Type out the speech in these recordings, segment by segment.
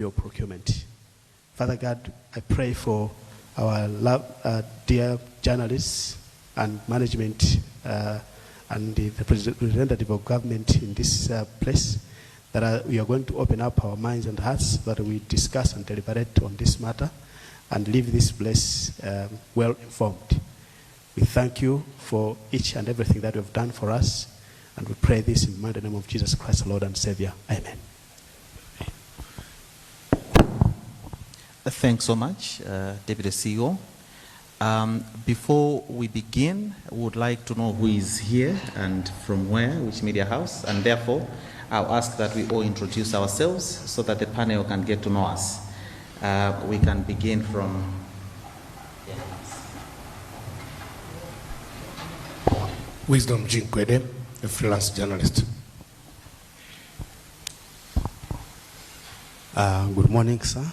Fuel procurement. Father God, I pray for our dear journalists and management and the representative of government in this place, that we are going to open up our minds and hearts, that we discuss and deliberate on this matter and leave this place well informed. We thank you for each and everything that you have done for us, and we pray this in the mighty name of Jesus Christ, Lord and Savior. Amen. Thanks so much, Deputy CEO. Before we begin, we would like to know who is here and from where, which media house, and therefore I'll ask that we all introduce ourselves so that the panel can get to know us. We can begin from... Yeah. Wisdom Jean Kwede, a freelance journalist. Good morning, sir.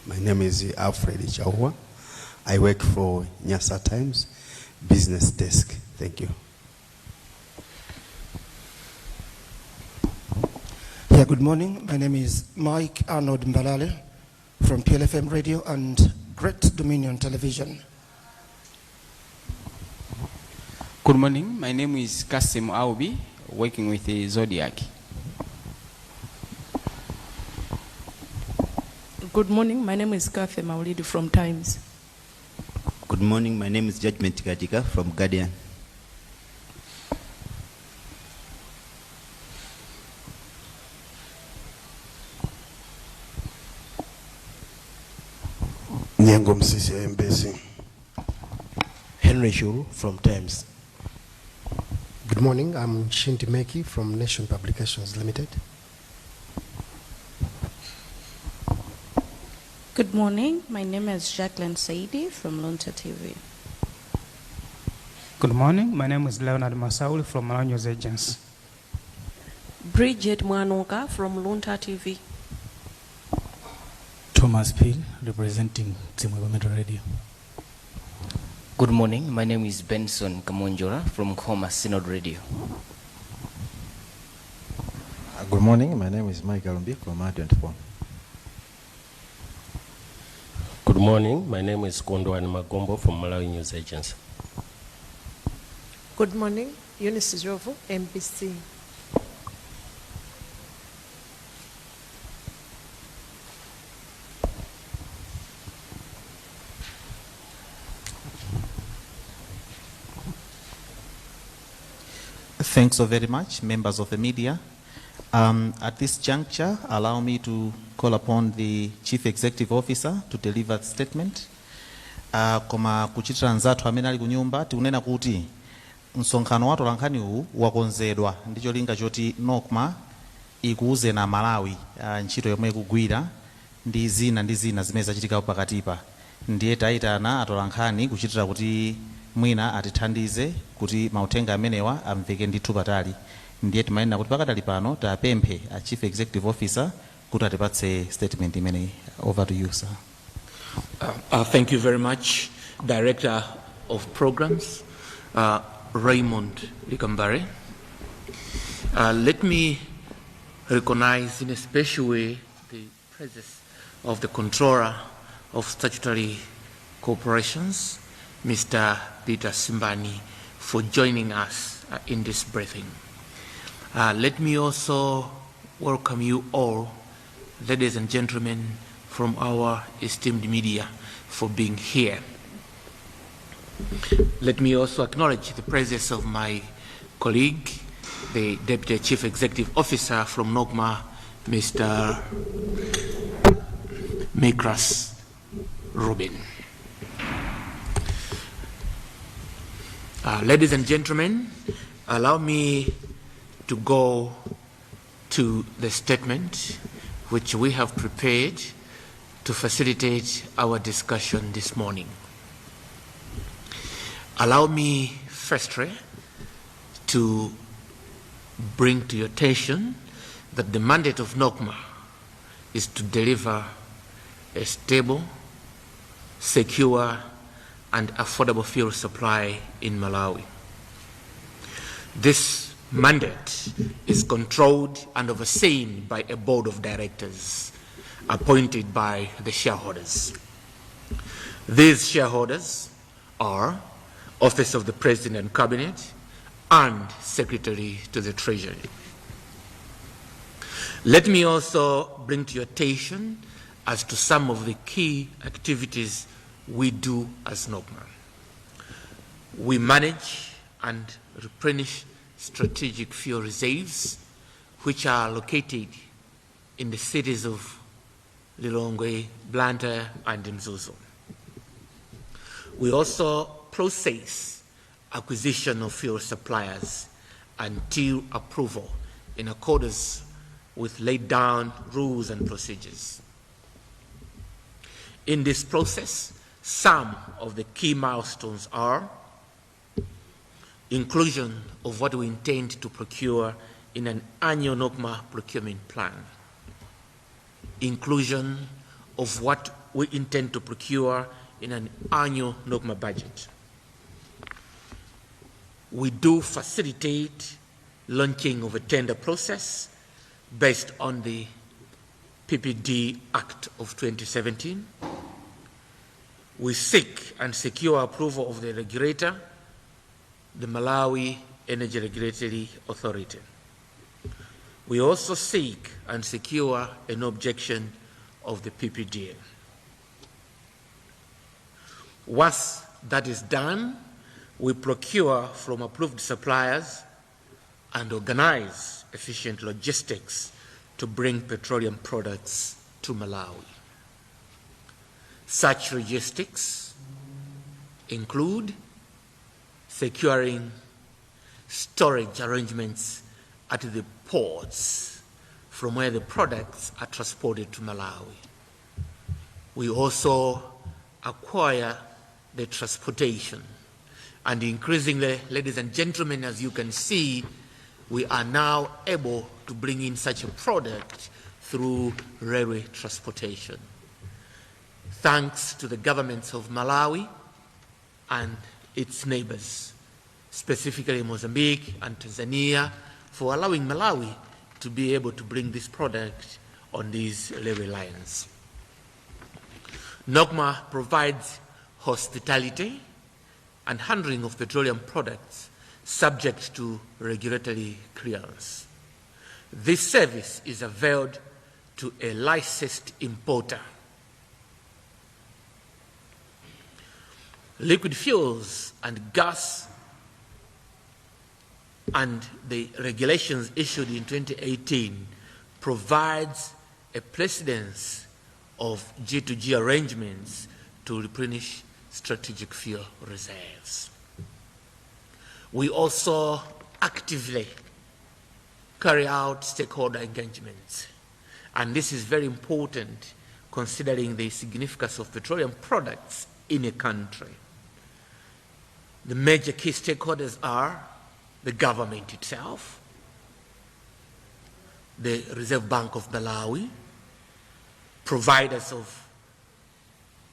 My name is Alfred Chahua. I work for Nyasa Times Business Desk. Thank you. Yeah, good morning. My name is Mike Arnold Mbalale from PLFM Radio and Great Dominion Television. Good morning. My name is Kasim Aubi, working with the Zodiac. Good morning. My name is Kathy Maulidi from Times. Good morning. My name is Judgment Katika from Guardian. Nyengo Msisi, MBC. Henry Shuru from Times. Good morning. I'm Shinti Meki from Nation Publications Limited. Good morning. My name is Jacqueline Saidi from Luntha TV. Good morning. My name is Leonard Masauli from Malawi News Agency. Bridget Mwanuka from Luntha TV. Thomas Peel, representing Zimwe Metro Radio. Good morning. My name is Benson Kamonjora from Koma Synod Radio. Good morning. My name is Mike Alumbi from R24. Good morning. My name is Kondwani Magombo from Malawi News Agency. Good morning. Eunice Jovu, MBC. Thanks so very much, members of the media. At this juncture, allow me to call upon the Chief Executive Officer to deliver the statement. Koma kuchitira anzathu amene ali kunyumba tikunena kuti msonkhano wa atolankhani uwu wakonzedwa ndi cholinga choti NOCMA ikuuzeni Amalawi ntchito yomwe ikugwira ndi zina ndi zina zimene zachitika pakatipa. Ndiye tayitana atolankhani kuchitira kuti mwina atithandize kuti mauthenga amenewa amveke ndithu patali. Ndiye timanena kuti pakadali pano tapemphe a Chief Executive Officer kuti atipatse statement imeneyi. Over to you, sir. Thank you very much, Director of Programs, Raymond Likambare. Let me recognize in a special way the presence of the Controller of Statutory Corporations, Mr. Peter Simbani, for joining us in this briefing. Let me also welcome you all, ladies and gentlemen, from our esteemed media for being here. Let me also acknowledge the presence of my colleague, the Deputy Chief Executive Officer from NOCMA, Mr. Miklas Rubin. Ladies and gentlemen, allow me to go to the statement which we have prepared to facilitate our discussion this morning. Allow me firstly to bring to your attention that the mandate of NOCMA is to deliver a stable, secure, and affordable fuel supply in Malawi. This mandate is controlled and overseen by a board of directors, appointed by the shareholders. These shareholders are Office of the President and Cabinet and Secretary to the Treasury. Let me also bring to your attention as to some of the key activities we do as Nocma. We manage and replenish strategic fuel reserves, which are located in the cities of Lilongwe, Blantyre, and Mzuzu. We also process acquisition of fuel suppliers until approval in accordance with laid down rules and procedures. In this process, some of the key milestones are inclusion of what we intend to procure in an annual Nocma procurement plan, inclusion of what we intend to procure in an annual Nocma budget. We do facilitate launching of a tender process based on the PPD Act of 2017. We seek and secure approval of the regulator, the Malawi Energy Regulatory Authority. We also seek and secure an objection of the PPDA. Once that is done, we procure from approved suppliers and organize efficient logistics to bring petroleum products to Malawi. Such logistics include securing storage arrangements at the ports from where the products are transported to Malawi. We also acquire the transportation. And increasingly, ladies and gentlemen, as you can see, we are now able to bring in such a product through railway transportation. Thanks to the governments of Malawi and its neighbors, specifically Mozambique and Tanzania, for allowing Malawi to be able to bring this product on these railway lines. Nocma provides hospitality and handling of petroleum products subject to regulatory clearance. This service is availed to a licensed importer. Liquid fuels and gas and the regulations issued in 2018 provides a precedence of G2G arrangements to replenish strategic fuel reserves. We also actively carry out stakeholder engagements, and this is very important considering the significance of petroleum products in a country. The major key stakeholders are the government itself, the Reserve Bank of Malawi, providers of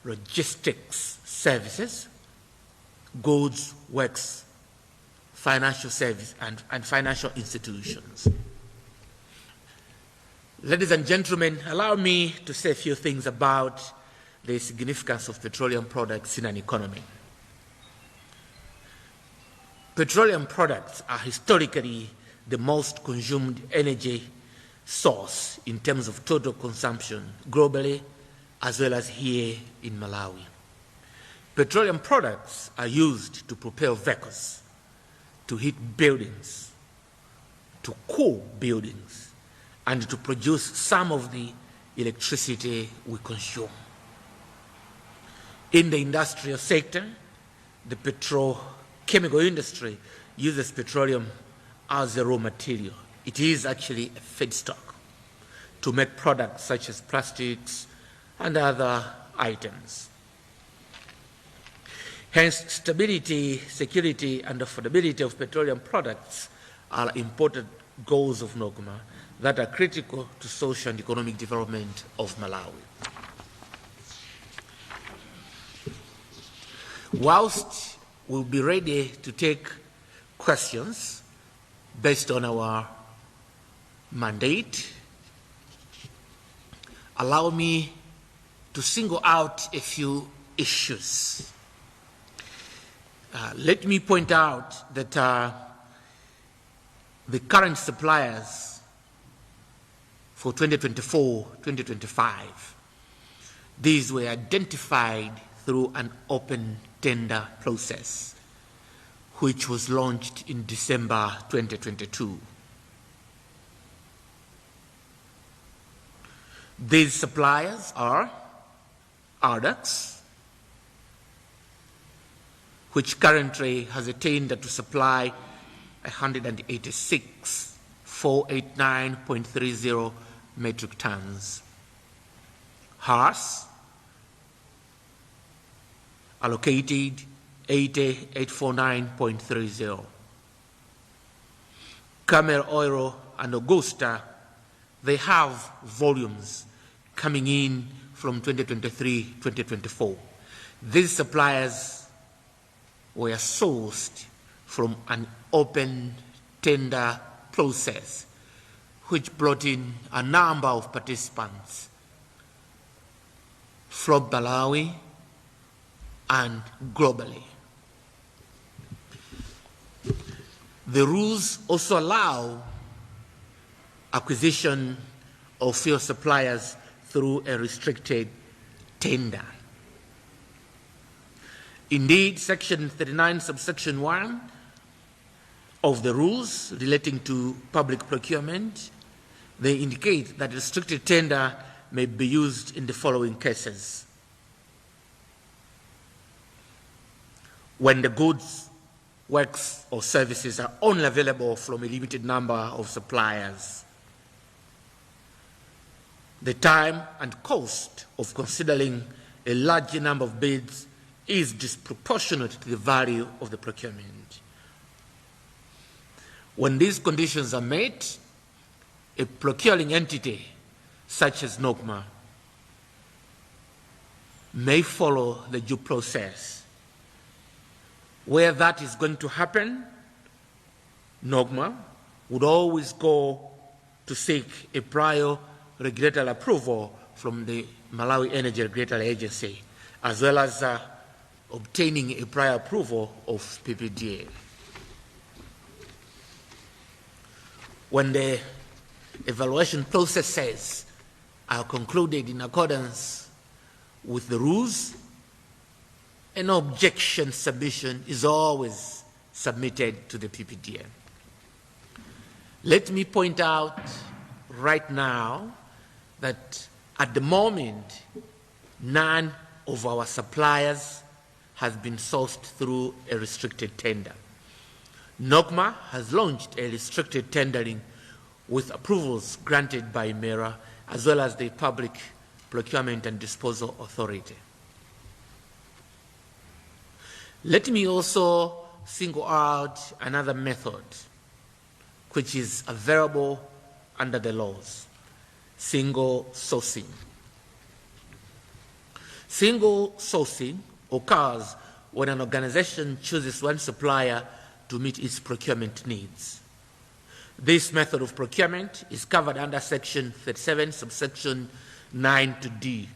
logistics services, goods, works, financial service, and financial institutions. Ladies and gentlemen, allow me to say a few things about the significance of petroleum products in an economy. Petroleum products are historically the most consumed energy source in terms of total consumption globally as well as here in Malawi. Petroleum products are used to propel vehicles, to heat buildings, to cool buildings, and to produce some of the electricity we consume. In the industrial sector, the petrochemical industry uses petroleum as a raw material. It is actually a feedstock to make products such as plastics and other items. Hence, stability, security, and affordability of petroleum products are important goals of Nocma that are critical to social and economic development of Malawi. Whilst we'll be ready to take questions based on our mandate, Allow me to single out a few issues. Let me point out that the current suppliers for 2024-2025, these were identified through an open tender process, which was launched in December 2022. These suppliers are Ardax, which currently has a tender to supply 186,489.30 metric tons. Haas, allocated 80,849.30. Camel Oil and Augusta, they have volumes coming in from 2023-2024. These suppliers were sourced from an open tender process, which brought in a number of participants from Malawi and globally. The rules also allow acquisition of fuel suppliers through a restricted tender. Indeed, Section 39, subsection 1 of the rules relating to public procurement, they indicate that restricted tender may be used in the following cases: when the goods, works, or services are only available from a limited number of suppliers, the time and cost of considering a large number of bids is disproportionate to the value of the procurement. When these conditions are met, a procuring entity such as NOCMA may follow the due process. Where that is going to happen, NOCMA would always go to seek a prior regulatory approval from the Malawi Energy Regulatory Agency, as well as obtaining a prior approval of PPDA. When the evaluation processes are concluded in accordance with the rules, an objection submission is always submitted to the PPDA. Let me point out right now that at the moment, none of our suppliers has been sourced through a restricted tender. NOCMA has launched a restricted tendering with approvals granted by MERA as well as the Public Procurement and Disposal Authority. Let me also single out another method which is available under the laws, single sourcing. Single sourcing occurs when an organization chooses one supplier to meet its procurement needs. This method of procurement is covered under Section 37, subsection 9 to D,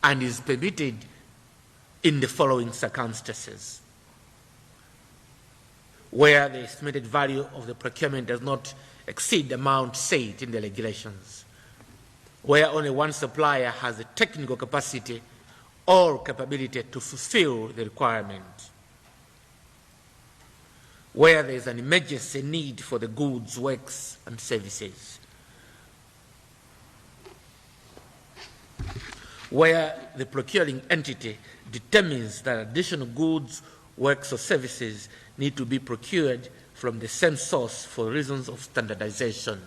and is permitted in the following circumstances: where the estimated value of the procurement does not exceed the amount set in the regulations, where only one supplier has the technical capacity or capability to fulfill the requirement, where there is an emergency need for the goods, works, and services, where the procuring entity determines that additional goods, works, or services need to be procured from the same source for reasons of standardization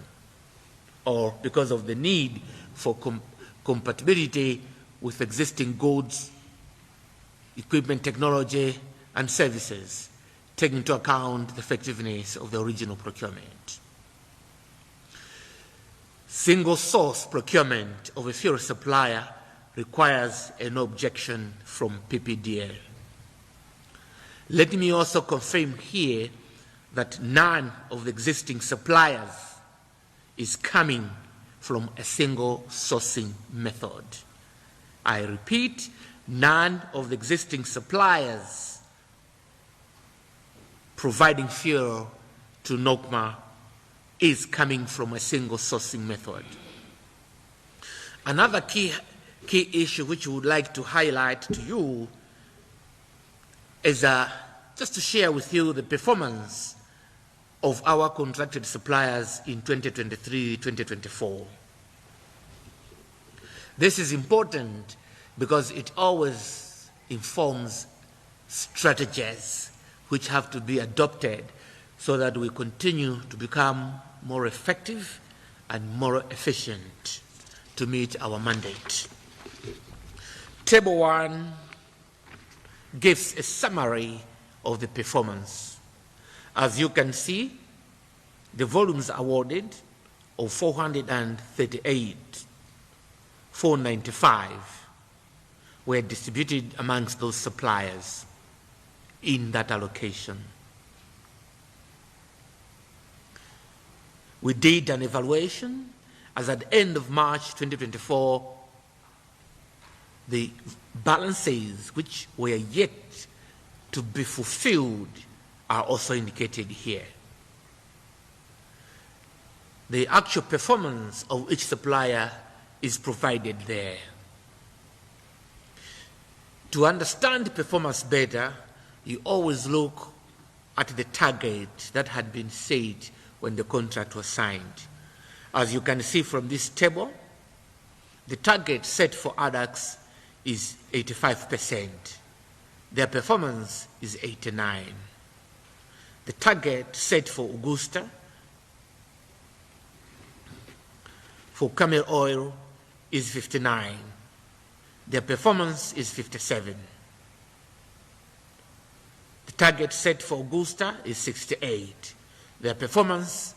or because of the need for compatibility with existing goods, equipment, technology, and services, taking into account the effectiveness of the original procurement. Single source procurement of a fuel supplier requires an objection from PPDA. Let me also confirm here that none of the existing suppliers is coming from a single sourcing method. I repeat, none of the existing suppliers providing fuel to NOCMA is coming from a single sourcing method. Another key issue which we would like to highlight to you is just to share with you the performance of our contracted suppliers in 2023-2024. This is important because it always informs strategies which have to be adopted so that we continue to become more effective and more efficient to meet our mandate. Table 1 gives a summary of the performance. As you can see, the volumes awarded of 438, 495 were distributed amongst those suppliers in that allocation. We did an evaluation as at the end of March 2024, the balances which were yet to be fulfilled are also indicated here. The actual performance of each supplier is provided there. To understand performance better, you always look at the target that had been set when the contract was signed. As you can see from this table, the target set for Addax is 85%. Their performance is 89. The target set for Augusta, for Camel Oil, is 59. Their performance is 57. The target set for Augusta is 68. Their performance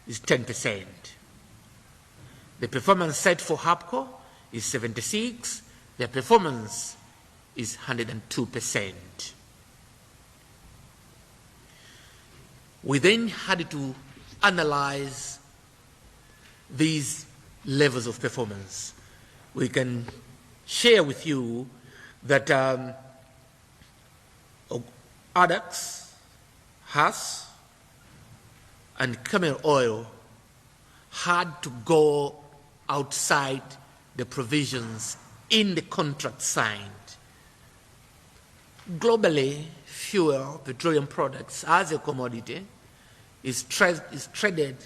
is 10%. The performance set for Hapco is 76. Their performance is 102%. We then had to analyze these levels of performance. We can share with you that Addax, Hass, and Camel Oil had to go outside the provisions in the contract signed. Globally, fuel, petroleum products as a commodity is traded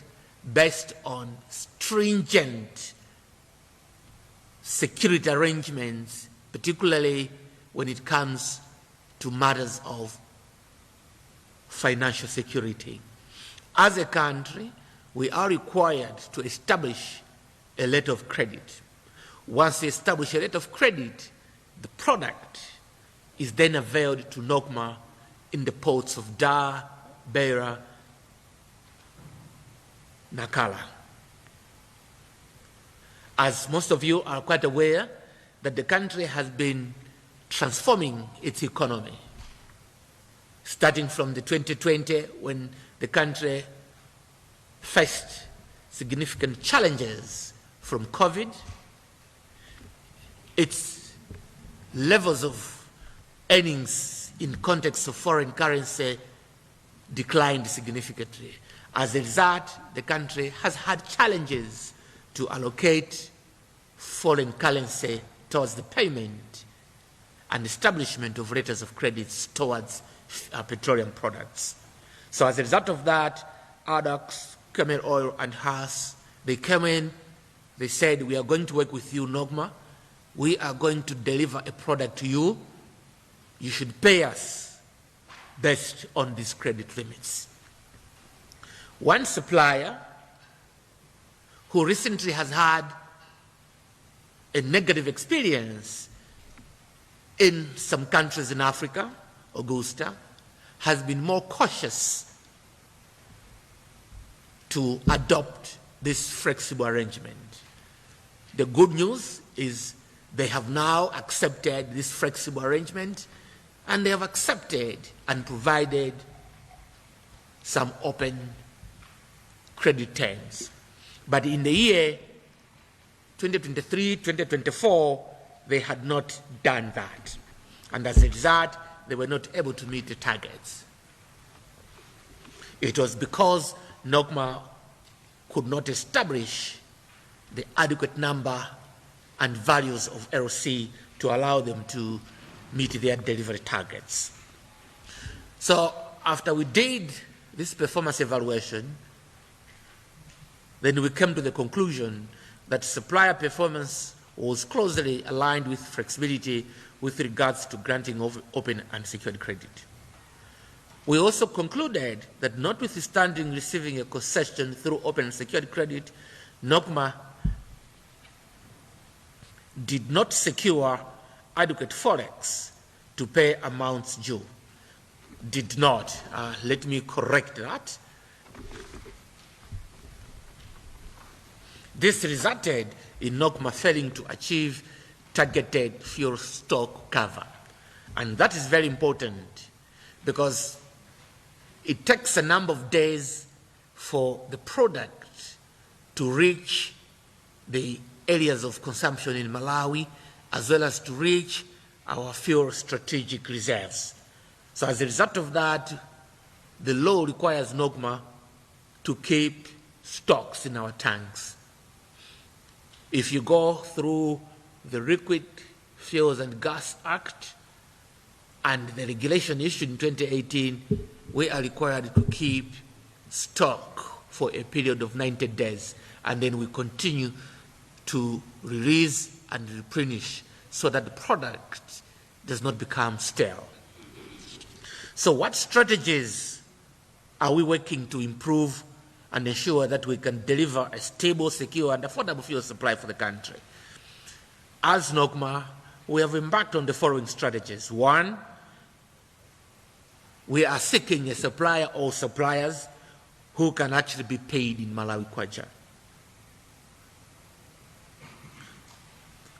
based on stringent security arrangements, particularly when it comes to matters of financial security. As a country, we are required to establish a letter of credit. Once we establish a letter of credit, the product is then availed to NOCMA in the ports of Dar, Beira, Nacala. As most of you are quite aware, that the country has been transforming its economy, starting from the 2020 when the country faced significant challenges from COVID. Its levels of earnings in context of foreign currency declined significantly. As a result, the country has had challenges to allocate foreign currency towards the payment and establishment of letters of credits towards petroleum products. So as a result of that, Addax, Camel Oil, and Hass, they came in, they said, we are going to work with you, NOCMA. We are going to deliver a product to you. You should pay us based on these credit limits. One supplier who recently has had a negative experience in some countries in Africa, Augusta, has been more cautious to adopt this flexible arrangement. The good news is they have now accepted this flexible arrangement, and they have accepted and provided some open credit terms. But in the year 2023 2024, they had not done that. And as a result, they were not able to meet the targets. It was because NOCMA could not establish the adequate number and values of LC to allow them to meet their delivery targets. So after we did this performance evaluation, then we came to the conclusion that supplier performance was closely aligned with flexibility with regards to granting of open and secured credit. We also concluded that notwithstanding receiving a concession through open and secured credit, NOCMA did not secure adequate forex to pay amounts due. Did not. Let me correct that. This resulted in NOCMA failing to achieve targeted fuel stock cover. And that is very important because it takes a number of days for the product to reach the areas of consumption in Malawi, as well as to reach our fuel strategic reserves. So as a result of that, the law requires NOCMA to keep stocks in our tanks. If you go through the Liquid Fuels and Gas Act and the regulation issued in 2018, we are required to keep stock for a period of 90 days, and then we continue to release and replenish so that the product does not become stale. So what strategies are we working to improve and ensure that we can deliver a stable, secure, and affordable fuel supply for the country? As NOCMA, we have embarked on the following strategies. One, we are seeking a supplier or suppliers who can actually be paid in Malawi Kwacha.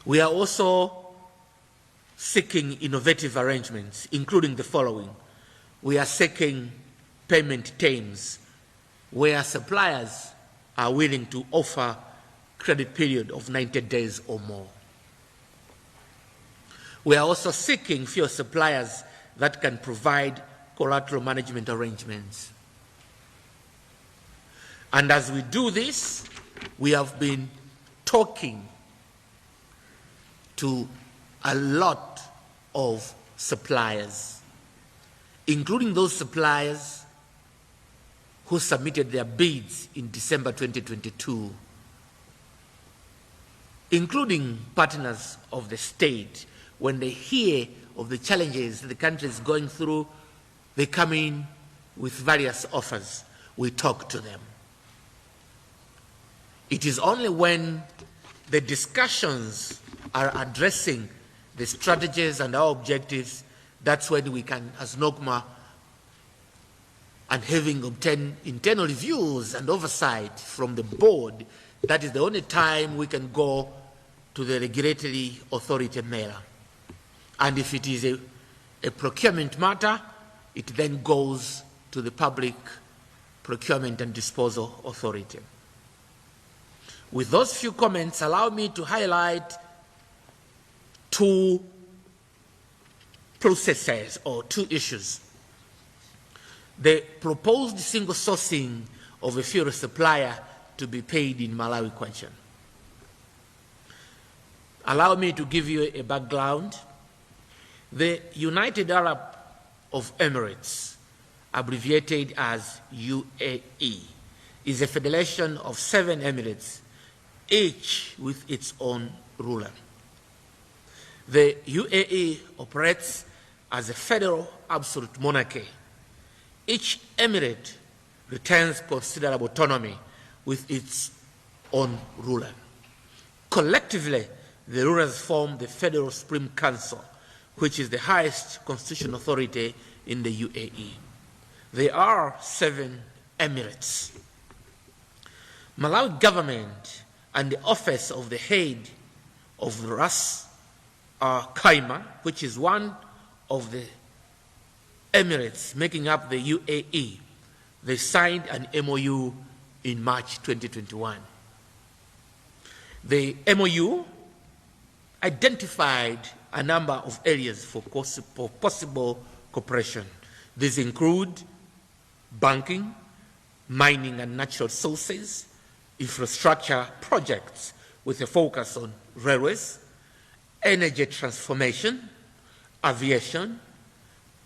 We are also seeking innovative arrangements, including the following. We are seeking payment terms where suppliers are willing to offer credit period of 90 days or more. We are also seeking fuel suppliers that can provide collateral management arrangements. And as we do this, we have been talking to a lot of suppliers, including those suppliers who submitted their bids in December 2022, including partners of the state. When they hear of the challenges the country is going through, they come in with various offers. We talk to them. It is only when the discussions are addressing the strategies and our objectives, that's when we can, as NOCMA, and having obtained internal reviews and oversight from the board, that is the only time we can go to the regulatory authority MERA. And if it is a procurement matter, it then goes to the Public Procurement and Disposal Authority. With those few comments, allow me to highlight two processes or two issues. The proposed single sourcing of a fuel supplier to be paid in Malawi Kwacha. Allow me to give you a background. The United Arab of Emirates, abbreviated as UAE, is a federation of 7 emirates, each with its own ruler. The UAE operates as a federal absolute monarchy. Each emirate retains considerable autonomy with its own ruler. Collectively, the rulers form the Federal Supreme Council, which is the highest constitutional authority in the UAE. There are 7 emirates. Malawi government and the office of the head of Ras Al Khaimah, which is one of the emirates making up the UAE, they signed an MOU in March 2021. The MOU identified a number of areas for possible cooperation. These include banking, mining and natural resources, infrastructure projects with a focus on railways, energy transformation, aviation,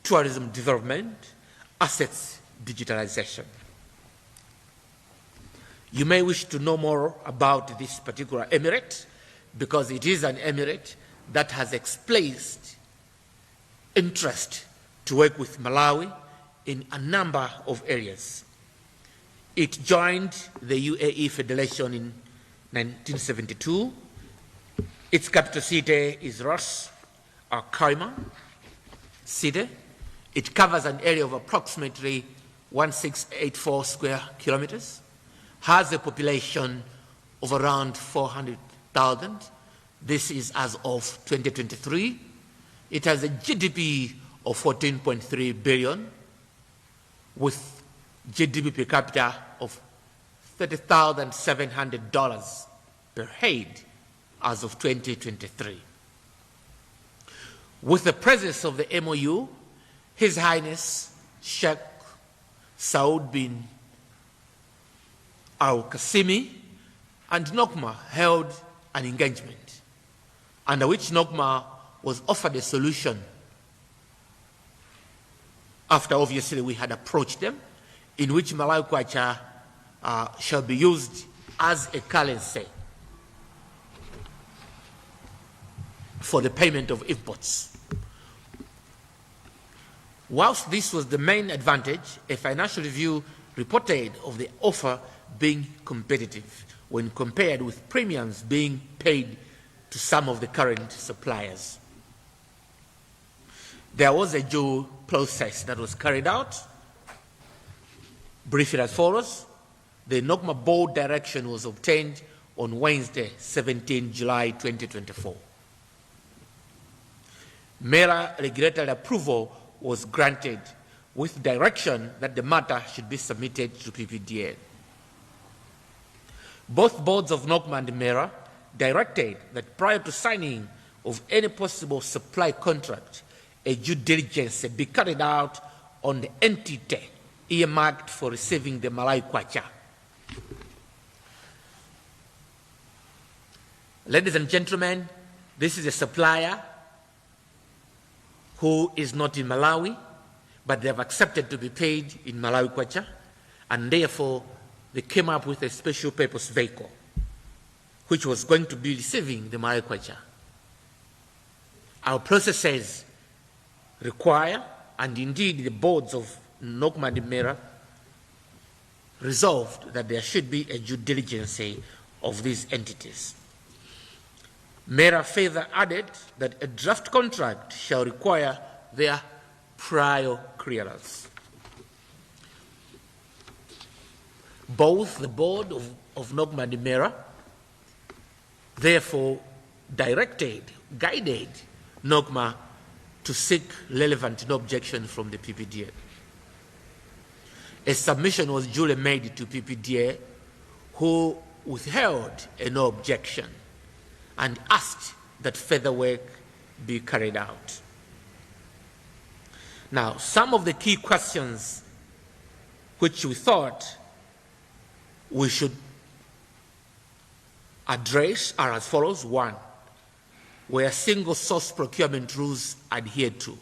tourism development, assets digitalization. You may wish to know more about this particular emirate because it is an emirate that has expressed interest to work with Malawi in a number of areas. It joined the UAE Federation in 1972. Its capital city is Ras Al Khaimah city. It covers an area of approximately 1684 square kilometers, has a population of around 400,000. This is as of 2023. It has a GDP of 14.3 billion, with GDP per capita of $30,700 per head as of 2023. With the presence of the MOU, His Highness Sheikh Saud bin Al Qasimi and NOCMA held an engagement under which NOCMA was offered a solution after obviously we had approached them, in which Malawi Kwacha shall be used as a currency for the payment of imports. Whilst this was the main advantage, a financial review reported of the offer being competitive when compared with premiums being paid to some of the current suppliers. There was a due process that was carried out. Briefly as follows. The NOCMA board direction was obtained on Wednesday, 17 July 2024. MERA regulatory approval was granted with direction that the matter should be submitted to PPDA. Both boards of NOCMA and MERA directed that prior to signing of any possible supply contract, a due diligence be carried out on the entity earmarked for receiving the Malawi Kwacha. Ladies and gentlemen, this is a supplier who is not in Malawi, but they have accepted to be paid in Malawi Kwacha, and therefore they came up with a special purpose vehicle, which was going to be receiving the Malawi Kwacha. Our processes require, and indeed the boards of NOCMA and MERA resolved that there should be a due diligence of these entities. MERA further added that a draft contract shall require their prior clearance. Both the board of NOCMA and MERA therefore directed, guided NOCMA to seek relevant no objection from the PPDA. A submission was duly made to PPDA, who withheld a no objection and asked that further work be carried out. Now, some of the key questions which we thought we should address are as follows. 1, were single source procurement rules adhered to?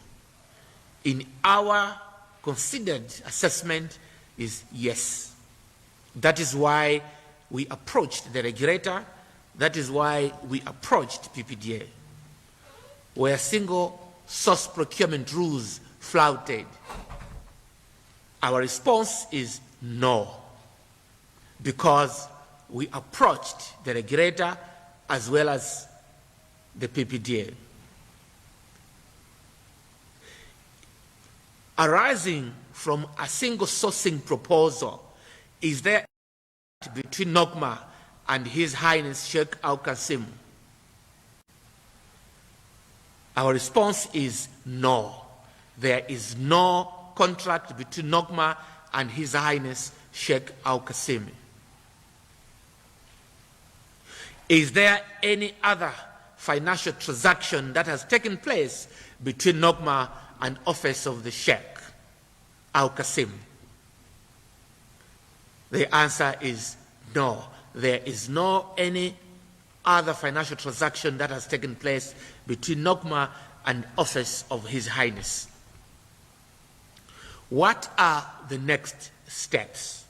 In our considered assessment is yes. That is why we approached the regulator. That is why we approached PPDA. Where single source procurement rules flouted? Our response is no, because we approached the regulator as well as the PPDA. Arising from a single sourcing proposal, is there between NOCMA and His Highness Sheikh Al Qasim? Our response is no. There is no contract between NOCMA and His Highness Sheikh Al Qasim. Is there any other financial transaction that has taken place between NOCMA and office of the Sheikh Al Qasim? The answer is no. There is no any other financial transaction that has taken place between NOCMA and office of His Highness. What are the next steps?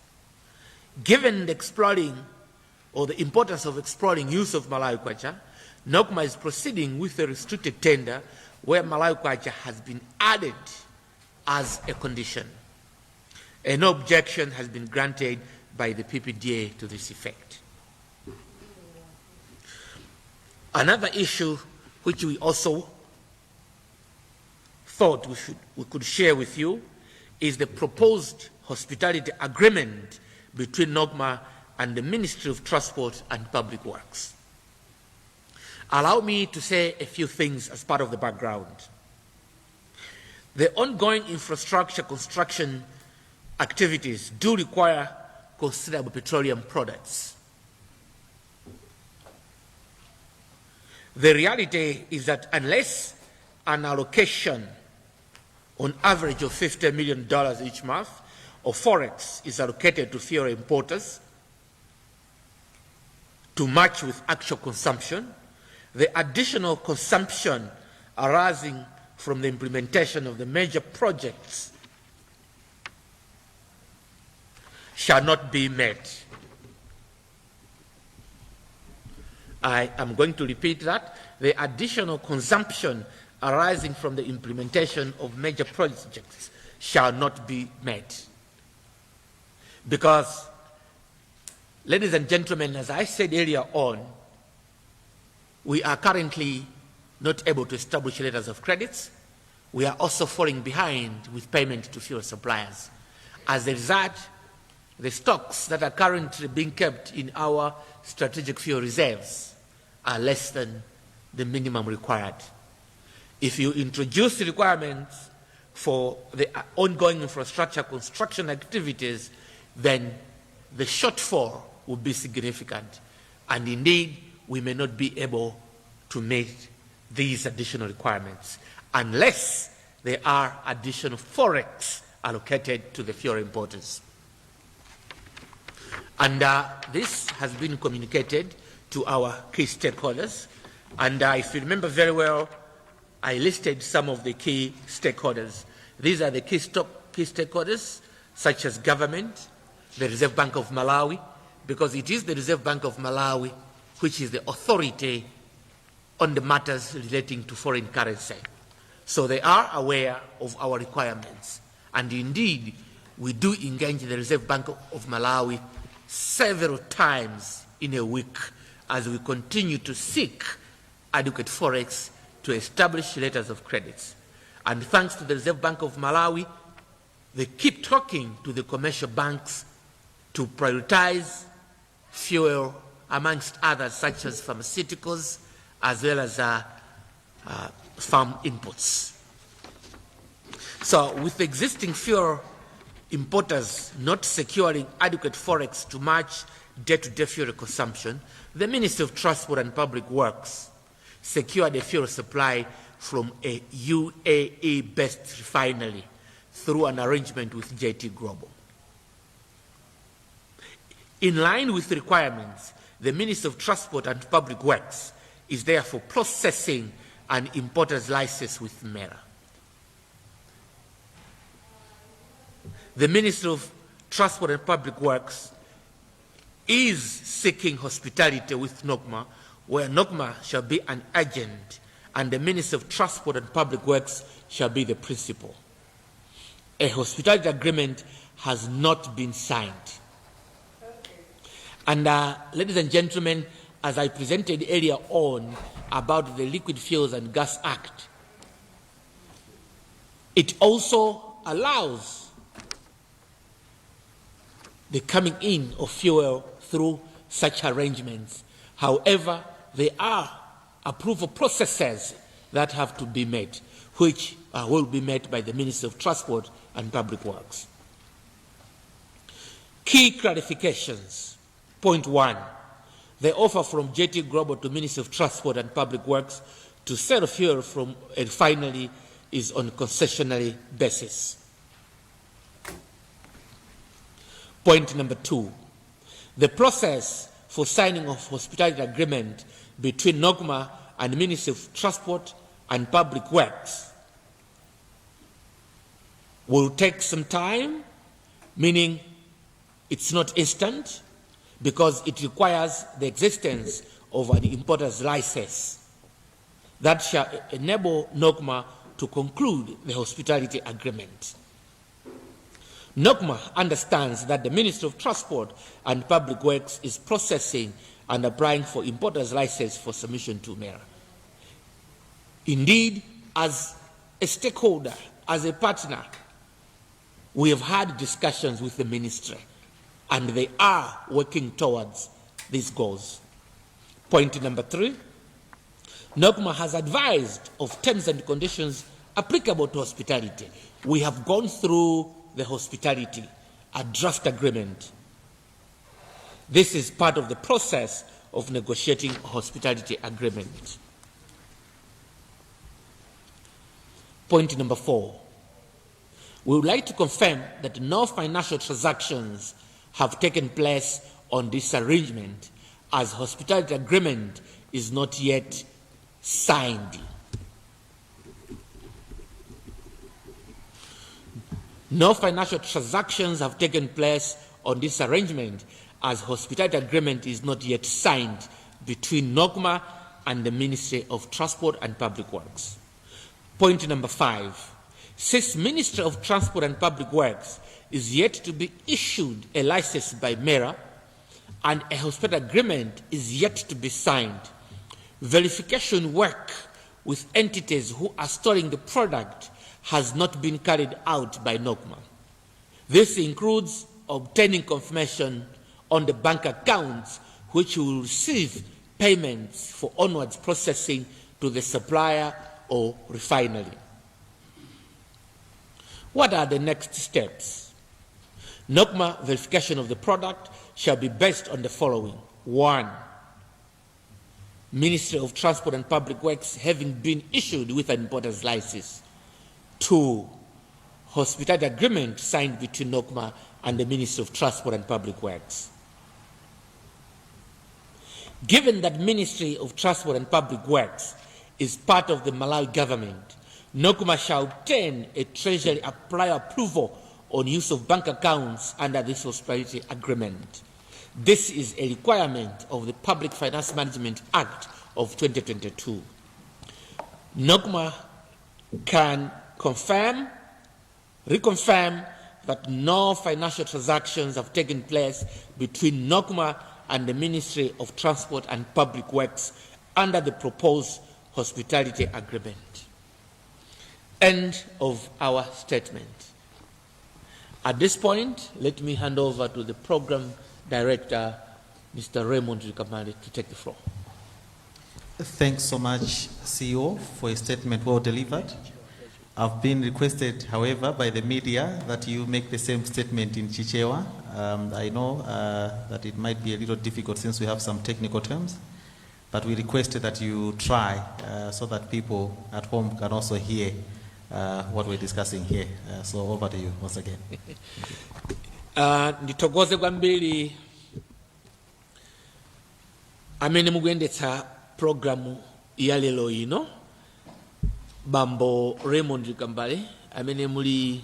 Given the exploring or the importance of exploring use of Malawi Kwacha, NOCMA is proceeding with a restricted tender where Malawi Kwacha has been added as a condition. And no objection has been granted by the PPDA to this effect. Another issue which we also thought we could share with you is the proposed hospitality agreement between NOCMA and the Ministry of Transport and Public Works. Allow me to say a few things as part of the background. The ongoing infrastructure construction activities do require considerable petroleum products. The reality is that unless an allocation on average of $50 million each month of forex is allocated to fuel importers to match with actual consumption, the additional consumption arising from the implementation of the major projects shall not be met. I am going to repeat that. The additional consumption arising from the implementation of major projects shall not be met. Because, ladies and gentlemen, as I said earlier on, we are currently not able to establish letters of credits. We are also falling behind with payment to fuel suppliers. As a result, the stocks that are currently being kept in our strategic fuel reserves are less than the minimum required. If you introduce requirements for the ongoing infrastructure construction activities, then the shortfall will be significant. And indeed, we may not be able to meet these additional requirements unless there are additional forex allocated to the fuel importers. And this has been communicated to our key stakeholders. And if you remember very well, I listed some of the key stakeholders. These are the key stakeholders, such as government, the Reserve Bank of Malawi, because it is the Reserve Bank of Malawi which is the authority on the matters relating to foreign currency. So they are aware of our requirements. And indeed, we do engage the Reserve Bank of Malawi several times in a week as we continue to seek adequate forex to establish letters of credits. And thanks to the Reserve Bank of Malawi, they keep talking to the commercial banks to prioritize fuel, amongst others, such as pharmaceuticals, as well as farm inputs. So with the existing fuel importers not securing adequate forex to match day-to-day fuel consumption, the Ministry of Transport and Public Works secured a fuel supply from a UAE-based refinery through an arrangement with JT Global. In line with requirements, the Ministry of Transport and Public Works is therefore processing an importer's license with MERA. The Ministry of Transport and Public Works is seeking hospitality with NOCMA, where NOCMA shall be an agent and the Ministry of Transport and Public Works shall be the principal. A hospitality agreement has not been signed. And ladies and gentlemen, as I presented earlier on about the Liquid Fuels and Gas Act, it also allows the coming in of fuel through such arrangements. However, there are approval processes that have to be met, which will be met by the Ministry of Transport and Public Works. Key clarifications. Point one, The offer from JT Global to Ministry of Transport and Public Works to sell fuel from a refinery is on concessionary basis. Point number 2. The process for signing of hospitality agreement between NOCMA and Ministry of Transport and Public Works will take some time, meaning it's not instant, because it requires the existence of an importer's license that shall enable NOCMA to conclude the hospitality agreement. NOCMA understands that the Ministry of Transport and Public Works is processing and applying for importer's license for submission to MERA. Indeed, as a stakeholder, as a partner, we have had discussions with the ministry, and they are working towards these goals. Point number 3, NOCMA has advised of terms and conditions applicable to hospitality. We have gone through the hospitality, a draft agreement. This is part of the process of negotiating a hospitality agreement. Point number 4, we would like to confirm that no financial transactions have taken place on this arrangement, as hospitality agreement is not yet signed. No financial transactions have taken place on this arrangement, as hospitality agreement is not yet signed between NOCMA and the Ministry of Transport and Public Works. Point number 5, since Ministry of Transport and Public Works is yet to be issued a license by MERA and a hospitality agreement is yet to be signed, verification work with entities who are storing the product has not been carried out by NOCMA. This includes obtaining confirmation on the bank accounts which will receive payments for onwards processing to the supplier or refinery. What are the next steps? NOCMA verification of the product shall be based on the following. 1. Ministry of Transport and Public Works having been issued with an importer's license. 2. Hospitality agreement signed between NOCMA and the Ministry of Transport and Public Works. Given that Ministry of Transport and Public Works is part of the Malawi government, NOCMA shall obtain a Treasury prior approval on use of bank accounts under this hospitality agreement. This is a requirement of the Public Finance Management Act of 2022. NOCMA can reconfirm that no financial transactions have taken place between NOCMA and the Ministry of Transport and Public Works under the proposed hospitality agreement. End of our statement. At this point, let me hand over to the program director, Mr. Raymond Rikamali, to take the floor. Thanks so much, CEO, for a statement well delivered. I've been requested, however, by the media that you make the same statement in Chichewa. I know that it might be a little difficult since we have some technical terms, but we requested that you try so that people at home can also hear what we're discussing here. So over to you once again. Ndithokoze kwambiri amene mukuyendetsa programu ya lero ino, Bambo Raymond Kambale, amene muli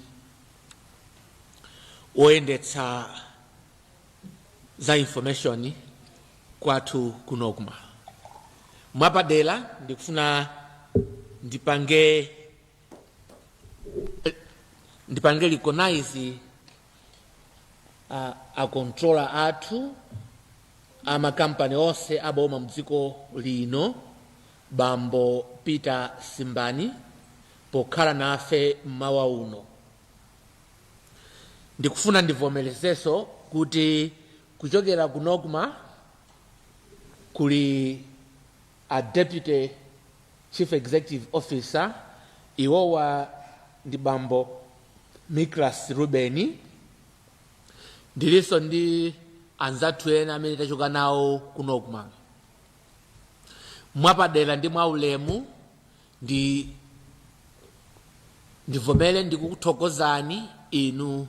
woyendetsa za information kwathu ku NOCMA. Mwapadera ndikufuna ndipange recognize a controller athu amakampani onse aboma mdziko lino, Bambo Peter Simbani, pokhala nafe mmawa uno. Ndikufuna ndivomerezenso kuti kuchokera ku NOCMA kuli a deputy chief executive officer, iwowa ndi Bambo Miklas Rubeni. Ndilinso ndi Anzathu ena amene tachoka nawo ku NOCMA, mwapadera ndi mwaulemu ndivomere ndikukuthokozani inu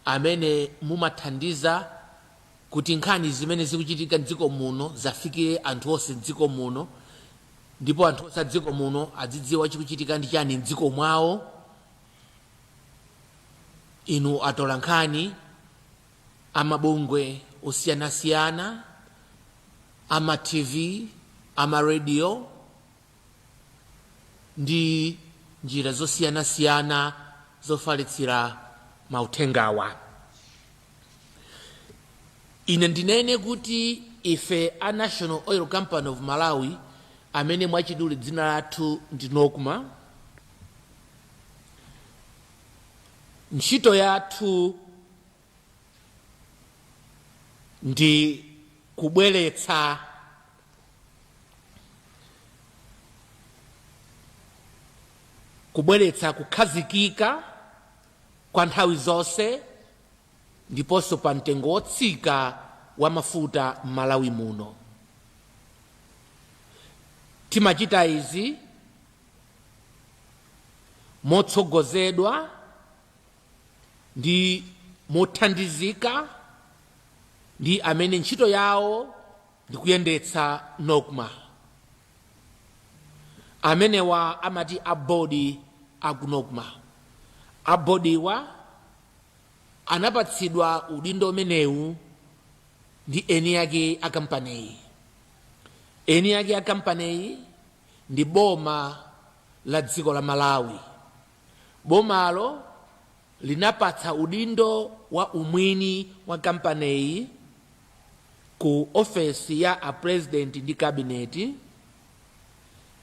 amene mumathandiza kuti nkhani zimene zikuchitika mdziko muno zafikire anthu onse mdziko muno, ndipo anthu onse a dziko muno adzidziwa chikuchitika ndi chani mdziko mwawo. Inu atola nkhani amabungwe osiyanasiyana, ama TV, ama radio ndi njira zosiyanasiyana zofalitsira mauthengawa, ine ndinene kuti ife a National Oil Company of Malawi, amene mwachidule dzina lathu ndi NOCMA, ntchito yathu ndi kubweretsa kukhazikika kwa nthawi zonse ndiponso pa mtengo wotsika wa mafuta m'Malawi muno. Timachita izi motsogozedwa ndi mothandizika ndi amene ntchito yawo ndi kuyendetsa NOCMA. Amenewa amati abodi aku NOCMA. Abodiwa anapatsidwa udindo umenewu ndi eni ake a kampaneyi. Eni ake a kampaneyi ndi boma la dziko la Malawi. Bomalo linapatsa udindo wa umwini wa kampaneyi ku ofesi ya a President ndi kabineti.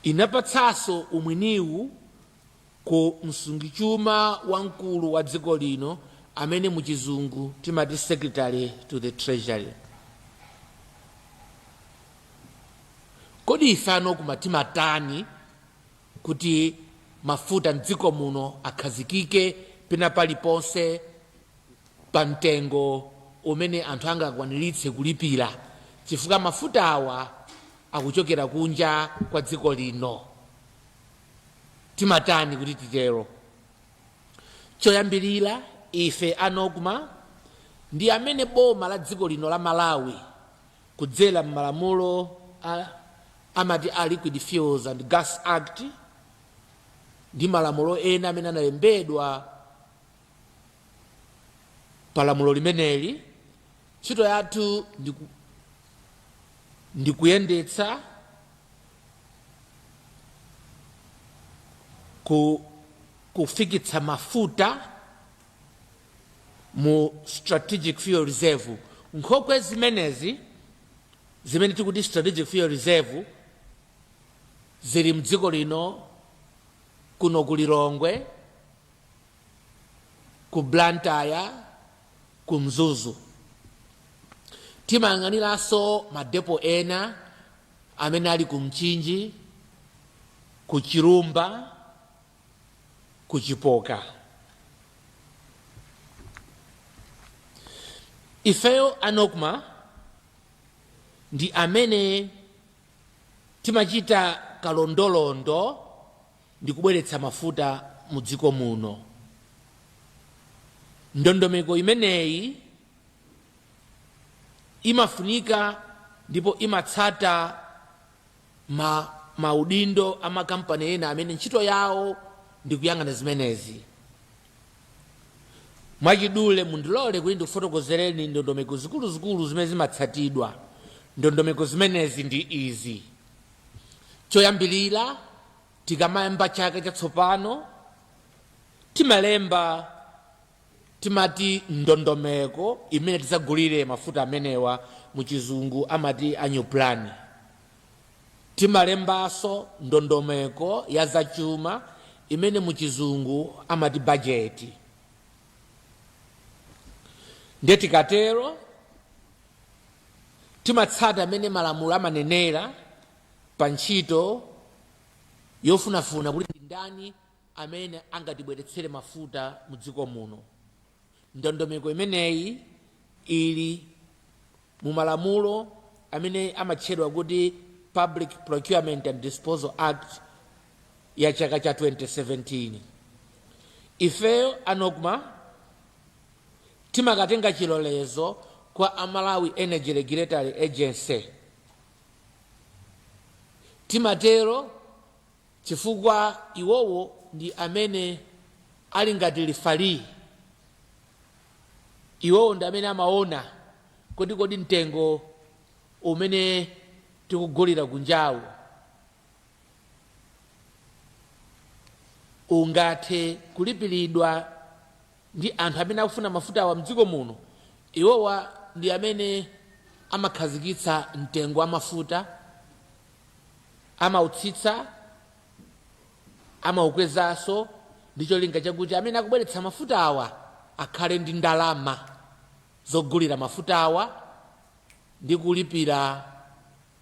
Inapatsanso umwiniwu ku msungichuma wamkulu wa dziko lino, amene muchizungu timati Secretary to the Treasury. Kodi ife a NOCMA timatani kuti mafuta mdziko muno akhazikike pena paliponse pa mtengo umene anthu angakwaniritse kulipira, chifukwa mafuta awa akuchokera kunja kwa dziko lino? Timatani kuti titero? Choyambirira, ife a NOCMA ndi amene boma la dziko lino la Malawi, kudzera m'malamulo amati a Liquid Fuels and Gas Act ndi malamulo ena amene analembedwa pa lamulo limeneli, ntchito yathu ndi kuyendetsa kufikitsa mafuta mu strategic fuel reserve. Nkhokwe zimenezi zimene tikuti strategic fuel reserve zili mdziko lino kuno ku Lilongwe, ku Blantyre, ku Mzuzu. Timayang'aniranso madepo ena amene ali ku Mchinji, ku Chirumba, ku Chipoka. Ifeyo a NOCMA ndi amene timachita kalondolondo ndi kubweretsa mafuta mu dziko muno. Ndondomeko imeneyi imafunika ndipo imatsata maudindo a makampani ena amene ntchito yawo ndi kuyang'ana zimenezi. Mwachidule, mundilole kuti ndikufotokozereni ndondomeko zikuluzikulu zimene zimatsatidwa. Ndondomeko zimenezi ndi izi: choyambirira, tikamayamba chaka chatsopano, timalemba timati ndondomeko imene tidzagulire mafuta amenewa, muchizungu amati annual plan. Timalembanso ndondomeko ya zachuma imene muchizungu amati bajeti. Ndiye tikatero timatsata amene malamulo amanenera pa ntchito yofunafuna kuti ndi ndani amene angatibweretsere mafuta mu dziko muno. Ndondomeko imeneyi ili Mu malamulo amene amatchedwa kuti Public Procurement and Disposal Act ya chaka cha 2017, ifeyo a NOCMA timakatenga chilolezo kwa a Malawi Energy Regulatory Agency. Timatero chifukwa iwowo ndi amene ali ngati referee. Iwowo ndi amene amaona kodi kodi mtengo umene tikugulira kunjawo ungathe kulipiridwa ndi anthu amene akufuna mafuta awa mdziko muno. Iwowa ndi amene amakhazikitsa mtengo wa mafuta, amautsitsa, amaukwezanso, ndi cholinga chakuti amene akubweretsa mafuta awa akhale ndi ndalama zogulira mafuta awa ndi kulipira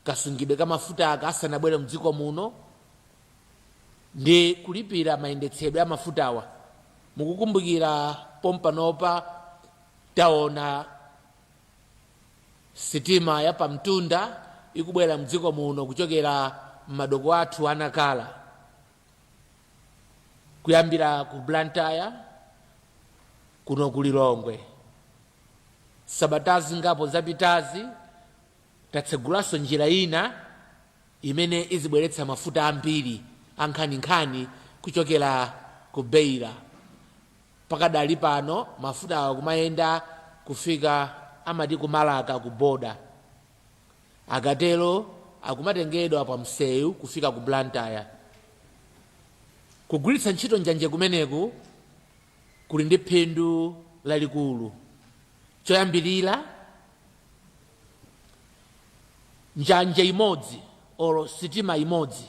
kasungidwe ka mafuta aka asanabwere mdziko muno ndi kulipira mayendetsedwe a mafuta awa. Mukukumbukira pompanopa taona sitima ya pamtunda ikubwera mdziko muno kuchokera m'madoko athu anakala, kuyambira ku Blantyre kuno ku Lilongwe. Sabatazi ngapo zapitazi tatsegulanso njira ina imene izibweretsa mafuta ambiri ankhaninkhani kuchokera ku Beira. Pakadali pano mafuta awa kumayenda kufika amati ku Malaka ku boda, akatero akumatengedwa pa msewu kufika ku Blantyre. Kugwiritsa ntchito njanje kumeneku kuli ndi phindu lalikulu. Choyambirira, njanje imodzi olo sitima imodzi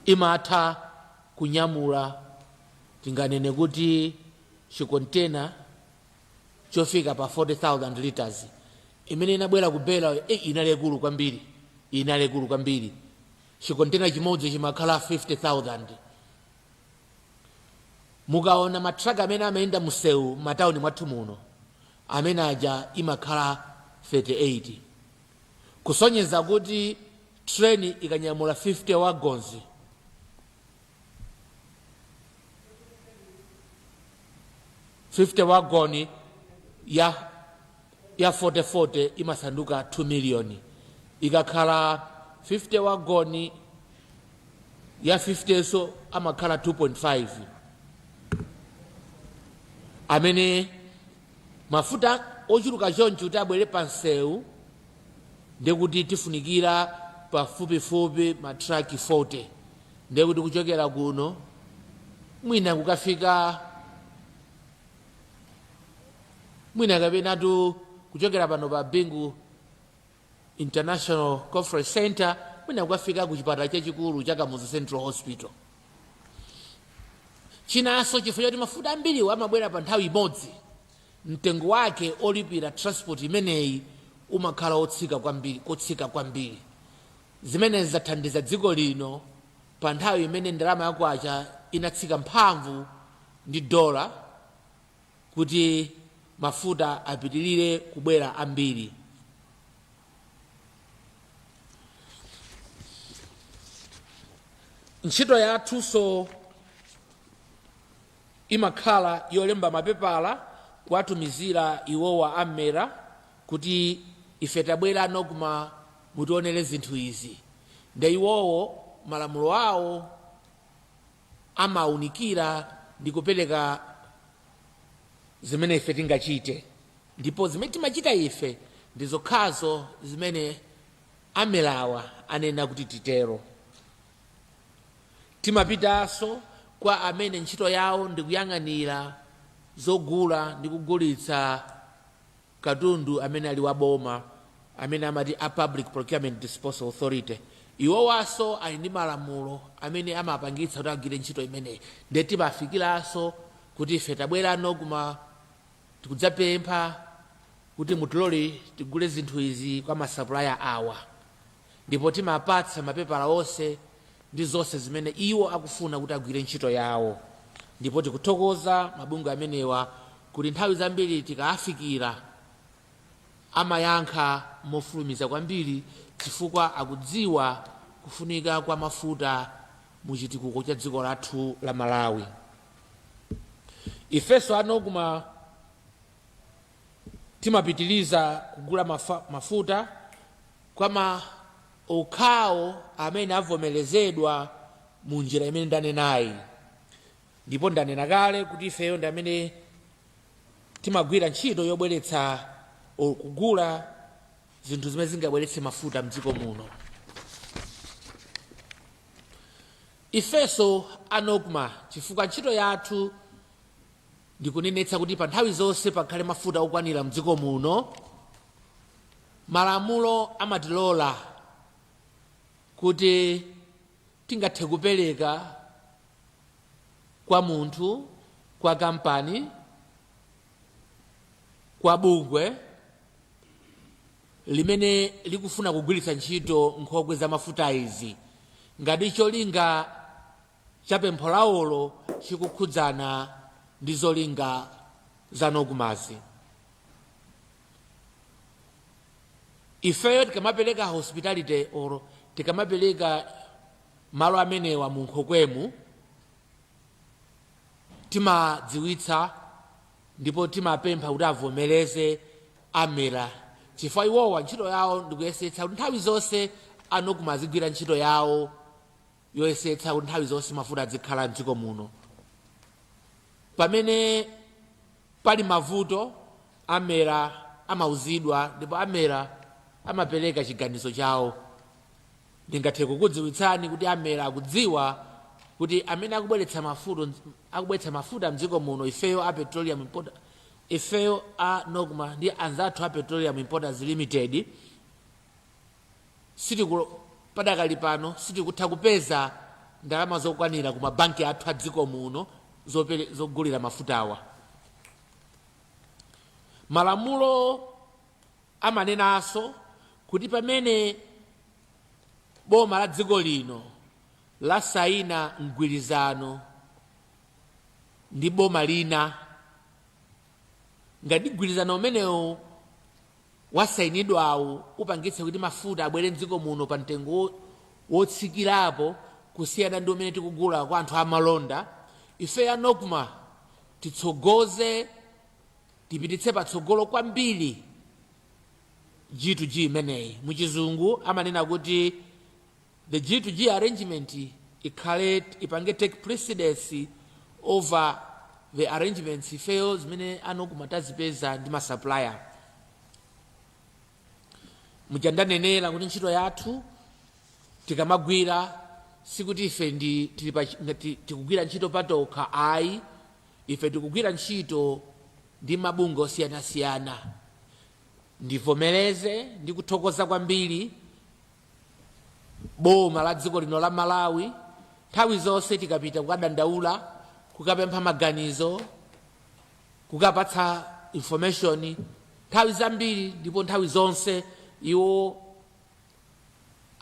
imatha kunyamula, tinganene kuti, chikontena chofika pa 40,000 liters. Imene inabwera ku Beira inali ikulu kwambiri, inali ikulu kwambiri. Chikontena chimodzi chimakhala 50,000. Mukaona matraka amene amayenda musewu m'matawuni mwathu muno, amene aja imakhala 38, kusonyeza kuti train ikanyamula 50 wagons, 50 wagon ya 4040 imasanduka 2 million. Ikakhala 50 wagon ya 50 so amakhala 2.5. Amene mafuta ochuluka choncho kuti abwere pa msewu, ndekuti tifunikira pafupifupi matraki 40, ndekuti kuchokera kuno mwina kukafika mwina kapenatu kuchokera pano pa Bingu International Conference Center mwina kukafika ku chipatala chachikulu cha Kamuzu Central Hospital. Chinanso, chifukwa choti mafuta ambiriwo amabwera pa nthawi imodzi, mtengo wake olipira transport imeneyi umakhala otsika kwambiri, kotsika kwambiri. Zimene zathandiza dziko lino pa nthawi imene ndalama yakwacha inatsika mphamvu ndi dola, kuti mafuta apitirire kubwera ambiri. Ntchito yathunso imakhala yolemba mapepala kuwatumizira iwowa a MERA kuti ife tabwera NOCMA, mutionere zinthu izi. Nde iwowo malamulo awo amawunikira ndi kupereka zimene ife tingachite, ndipo zimene timachita ife ndi zokhazo zimene a MERAwa anena kuti titero. Timapitanso kwa amene ntchito yawo ndi kuyang'anira zogula ndi kugulitsa katundu amene ali waboma, amene amati a Public Procurement Disposal Authority. Iwowanso ali ndi malamulo amene amapangitsa kuti agwire ntchito imeneyi, ndiye timafikiranso kuti ife tabwera NOCMA, tikudzapempha kuti mutilole tigule zinthu izi kwa masupplier awa, ndipo timapatsa mapepala onse ndi zonse zimene iwo akufuna kuti agwire ntchito yawo. Ndipo tikuthokoza mabungwe amenewa. Kuti nthawi zambiri tikaafikira amayankha mofulumiza kwambiri, chifukwa akudziwa kufunika kwa mafuta mu chitukuko cha dziko lathu la Malawi. Ifenso a NOCMA timapitiliza kugula mafuta kwa okhawo amene avomerezedwa mu njira imene ndanenayi. Ndipo ndanena kale kuti ifeyo ndi amene timagwira ntchito yobweretsa, kugula zinthu zimene zingabweretse mafuta mdziko muno. Ifenso a NOCMA, chifukwa ntchito yathu ndikunenetsa kuti pa nthawi zonse pakhale mafuta okwanira mdziko muno, malamulo amatilola kuti tingathe kupereka kwa munthu, kwa kampani, kwa bungwe limene likufuna kugwiritsa ntchito nkhokwe za mafuta izi, ngati cholinga cha pempho lawolo chikukhudzana ndi zolinga za NOCMAzi. Ifeyo tikamapereka hospitality or tikamapereka malo amenewa mu nkhokwemu, timadziwitsa ndipo timapempha kuti avomereze a MERA, chifukwa iwowa ntchito yawo ndikuyesetsa kuti nthawi zonse a NOCMA azigwira ntchito yawo yoyesetsa kuti nthawi zonse mafuta azikhala mdziko muno. Pamene pali mavuto, a MERA amauzidwa ndipo a MERA amapereka chiganizo chawo. Ndingathe kukudziwitsani kuti a MERA akudziwa kuti amene akubweretsa mafuta mdziko muno, ifeyo a Petroleum Importer, ifeyo a NOCMA ndi anzathu a Petroleum Importers Limited, padakali pano sitikutha kupeza ndalama zokwanira ku mabanki athu a dziko muno zogulira mafutawa. Malamulo amanenanso kuti pamene boma la dziko lino lasayina mgwirizano ndi boma lina, ngati mgwirizano umenewu wasayinidwawu upangitse kuti mafuta abwere mdziko muno pa mtengo wotsikirapo kusiyana ndi umene tikugula kwa anthu amalonda, ife ya NOCMA titsogoze, tipititse patsogolo kwambiri G2G imeneyi. Muchizungu amanena kuti the G2G arrangement ikhale, ipange take precedence over the arrangements ifeyo zimene a NOCMA tazipeza ndi masupplier. Muja ndanenera kuti ntchito yathu tikamagwira, sikuti ife ndi tili pa tikugwira ntchito patokha ayi. Ife tikugwira ntchito ndi mabungwe osiyanasiyana. Ndivomereze ndi kuthokoza kwambiri boma la dziko lino la Malawi. Nthawi zonse tikapita kukadandaula, kukapempha maganizo, kukapatsa information, nthawi zambiri ndipo nthawi zonse iwo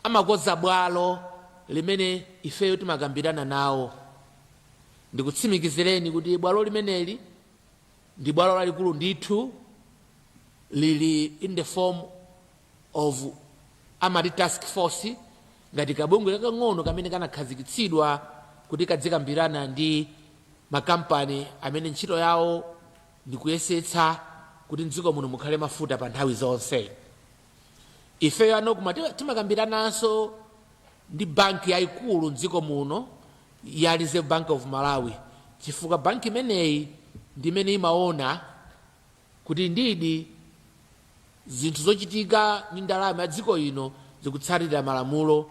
amakonza bwalo limene ifeyo timakambirana nawo. Ndikutsimikizireni kuti bwalo limeneli ndi bwalo lalikulu ndithu, lili in the form of amati task force, ngati kabungwe kakang'ono kamene kanakhazikitsidwa kuti kadzikambirana ndi makampani amene ntchito yawo ndikuyesetsa kuti mdziko muno mukhale mafuta pa nthawi zonse. Ifeyo a NOCMA timakambirananso ndi banki yayikulu mdziko muno ya Reserve Bank of Malawi, chifukwa banki imeneyi ndi imene imaona kuti ndidi zinthu zochitika ndi ndalama ya dziko ino zikutsatira malamulo.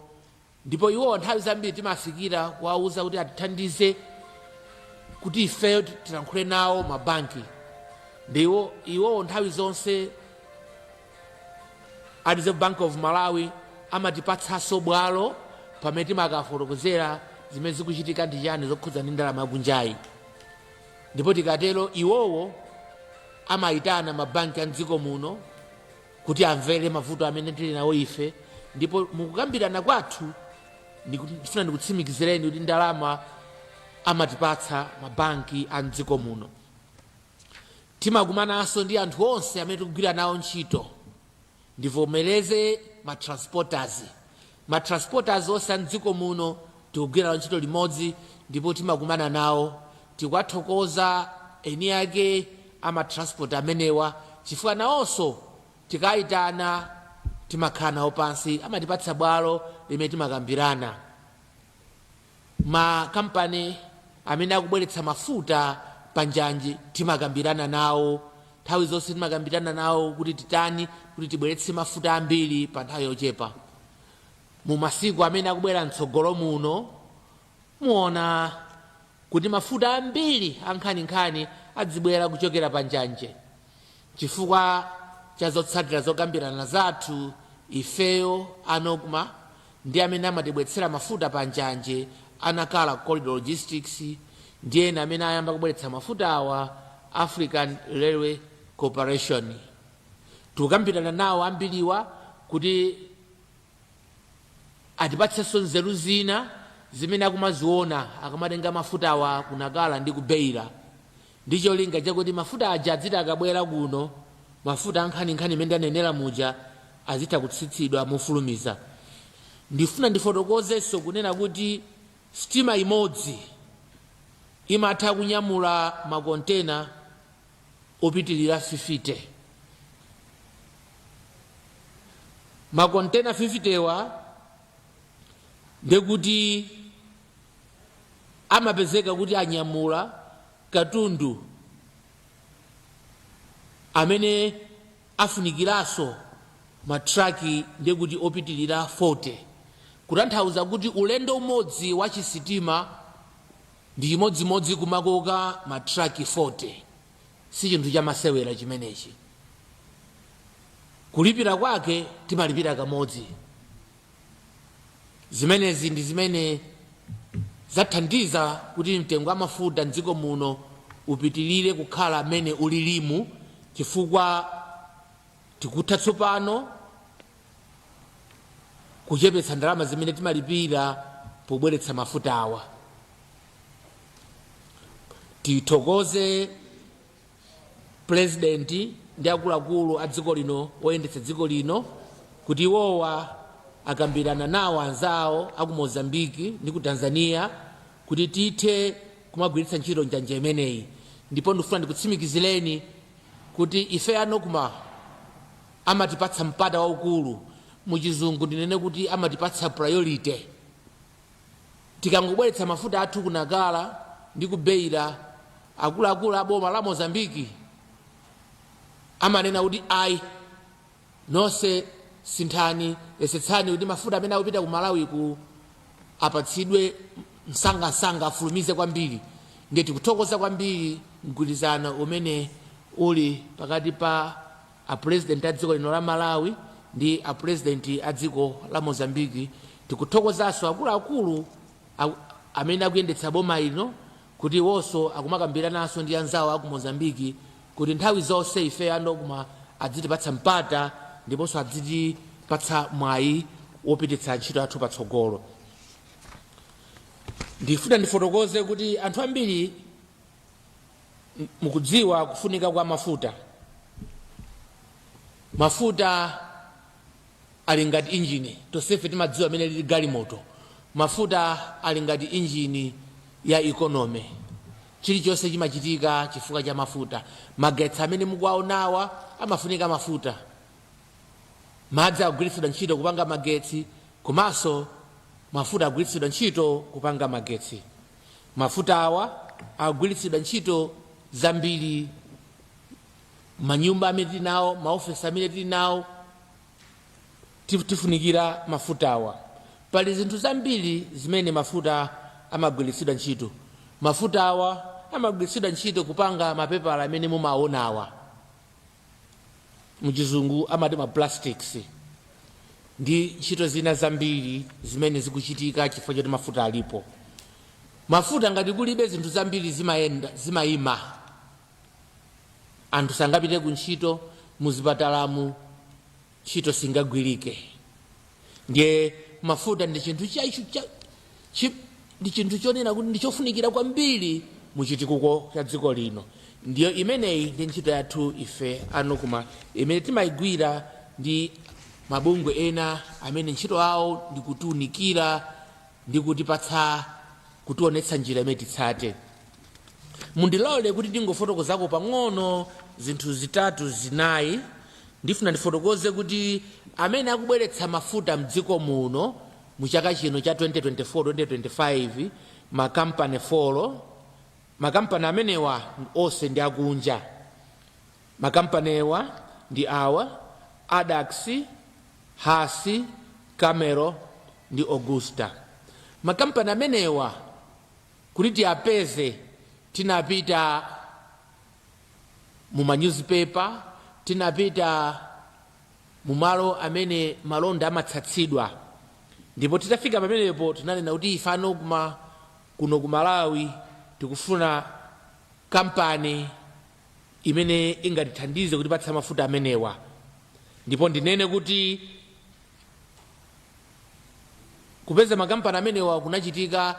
Ndipo iwowa nthawi zambiri timafikira kuwauza kuti atithandize kuti ifeyo tilankhule nawo mabanki. Ndiwo iwowo nthawi zonse a Reserve Bank of Malawi amatipatsanso bwalo pamene timakafotokozera zimene zikuchitika ndi chani zokhudza ndi ndalama yakunjayi. Ndipo tikatero, iwowo amayitana mabanki a mdziko muno kuti amvere mavuto amene tili nawo ife. Ndipo mukukambirana kwathu, ndikufuna ndikutsimikizireni kuti ndalama amatipatsa mabanki a mdziko muno. Timakumananso ndi anthu onse amene tikugwira nawo ntchito. Ndivomereze ma transporters, ma transporters onse a mdziko muno tikugwira nawo ntchito limodzi ndipo timakumana nawo. Tikuwathokoza eni ake ama transport amenewa chifukwa nawonso tikayitana timakhala nawo pansi, amatipatsa bwalo limene timakambirana. Makampani amene akubweretsa mafuta panjanji timakambirana nawo nthawi zonse, timakambirana nawo kuti titani kuti tibweretse mafuta ambiri pa nthawi yochepa. Mu masiku amene akubwera mtsogolo muno muona kuti mafuta ambiri ankhaninkhani adzibwera kuchokera pa njanje chifukwa cha zotsatira zokambirana zathu ifeyo a NOCMA ndi amene amatibweretsera mafuta pa njanje, a Nacala Corridor Logistics, ndi ena amene ayamba kubweretsa mafuta awa, African Railway Corporation. Tikukambirana nawo ambiriwa kuti atipatsenso nzeru zina zimene akumaziona akamatenga mafuta awa ku Nacala ndi ku Beira, ndi cholinga chakuti mafuta aja adziti akabwera kuno, mafuta ankhaninkhani imene ndanenera muja, azitha kutsitsidwa mofulumiza. Ndifuna ndifotokozenso kunena kuti sitima imodzi imatha kunyamula makontena opitilira 50. Makontena 50 wa ndekuti amapezeka kuti anyamula katundu amene afunikiranso matraki ndekuti opitilira 40, kutanthauza kuti ulendo umodzi wa chisitima ndi chimodzimodzi kumakoka matraki 40. Si chinthu chamasewera chimenechi. Kulipira kwake timalipira kamodzi. Zimenezi ndi zimene zathandiza kuti mtengo wa mafuta mdziko muno upitilire kukhala mmene ulilimu, chifukwa tikutha tsopano kuchepetsa ndalama zimene timalipira pobweretsa mafuta awa. Tithokoze Purezidenti ndi akuluakulu a dziko lino oyendetsa dziko lino kuti iwowa akambirana nawo anzawo aku Mozambique ndi ku Tanzania kuti tithe kumagwiritsa ntchito njanja imeneyi. Ndipo ndikufuna ndikutsimikizireni kuti ife a NOCMA amatipatsa mpata waukulu, muchizungu ndinene kuti amatipatsa priority. Tikangobweretsa mafuta athu ku Nacala ndi ku Beira, akuluakulu a boma la Mozambique amanena kuti, "Ayi, nonse sinthani, yesetsani kuti mafuta amene akupita ku Malawi ku apatsidwe msangamsanga, afulumize kwambiri." Ndiye tikuthokoza kwambiri mgwirizano umene uli pakati pa apurezidenti a dziko lino la Malawi ndi apurezidenti a dziko la Mozambique. Tikuthokozanso akuluakulu amene akuyendetsa boma lino kuti iwonso akumakambirananso ndi anzawo aku Mozambique kuti nthawi zonse ife a NOCMA adzitipatsa mpata ndiponso adzitipatsa mwayi wopititsa ntchito yathu patsogolo. Ndifuna ndifotokoze kuti anthu ambiri mukudziwa kufunika kwa mafuta. Mafuta ali ngati injini. Tonsefe timadziwa amene lili galimoto. Mafuta ali ngati injini ya economy. Chilichonse chimachitika chifukwa cha mafuta. Magetsi amene mukuwaonawa amafunika mafuta. Madzi akugwiritsidwa ntchito kupanga magetsi, komanso mafuta akugwiritsidwa ntchito kupanga magetsi. Mafuta awa akugwiritsidwa ntchito zambiri, manyumba amene tili nawo, maofesi amene tili nawo, tifunikira mafuta awa. Pali zinthu zambiri zimene mafuta amagwiritsidwa ntchito. Mafuta awa amagwiritsidwa ntchito kupanga mapepala amene mumaonawa, muchizungu amati ma plastics, ndi ntchito zina zambiri zimene zikuchitika chifukwa choti mafuta alipo. Mafuta ngati kulibe, zinthu zambiri zimayenda zimayima. Anthu sangapite ku ntchito, muzipatalamu ntchito singagwirike. Ndiye mafuta ndi chinthu ndi chinthu chonena kuti ndi chofunikira kwambiri muchitukuko cha dziko lino. Ndiyo imeneyi ndi ntchito yathu ife a NOCMA imene timayigwira ndi mabungwe ena amene ntchito awo ndi kutiunikira ndi kutipatsa, kutionetsa njira imene titsate. Mundilole kuti ndingofotokozako pang'ono zinthu zitatu, zinayi. Ndifuna ndifotokoze kuti amene akubweretsa mafuta mdziko muno mu chaka chino cha 2024-2025, makampani 4. Makampani amenewa onse ndi akunja. Makampaniwa ndi awa: Adax, Hass, Camel ndi Augusta. Makampani amenewa kuti tiyapeze, tinapita mu manyuzipepa, tinapita mu malo amene malonda amatsatsidwa, ndipo titafika pamenepo tinanena kuti ife a NOCMA kuno ku Malawi tikufuna kampani imene ingatithandize kutipatsa mafuta amenewa. Ndipo ndinene kuti kupeza makampani amenewa kunachitika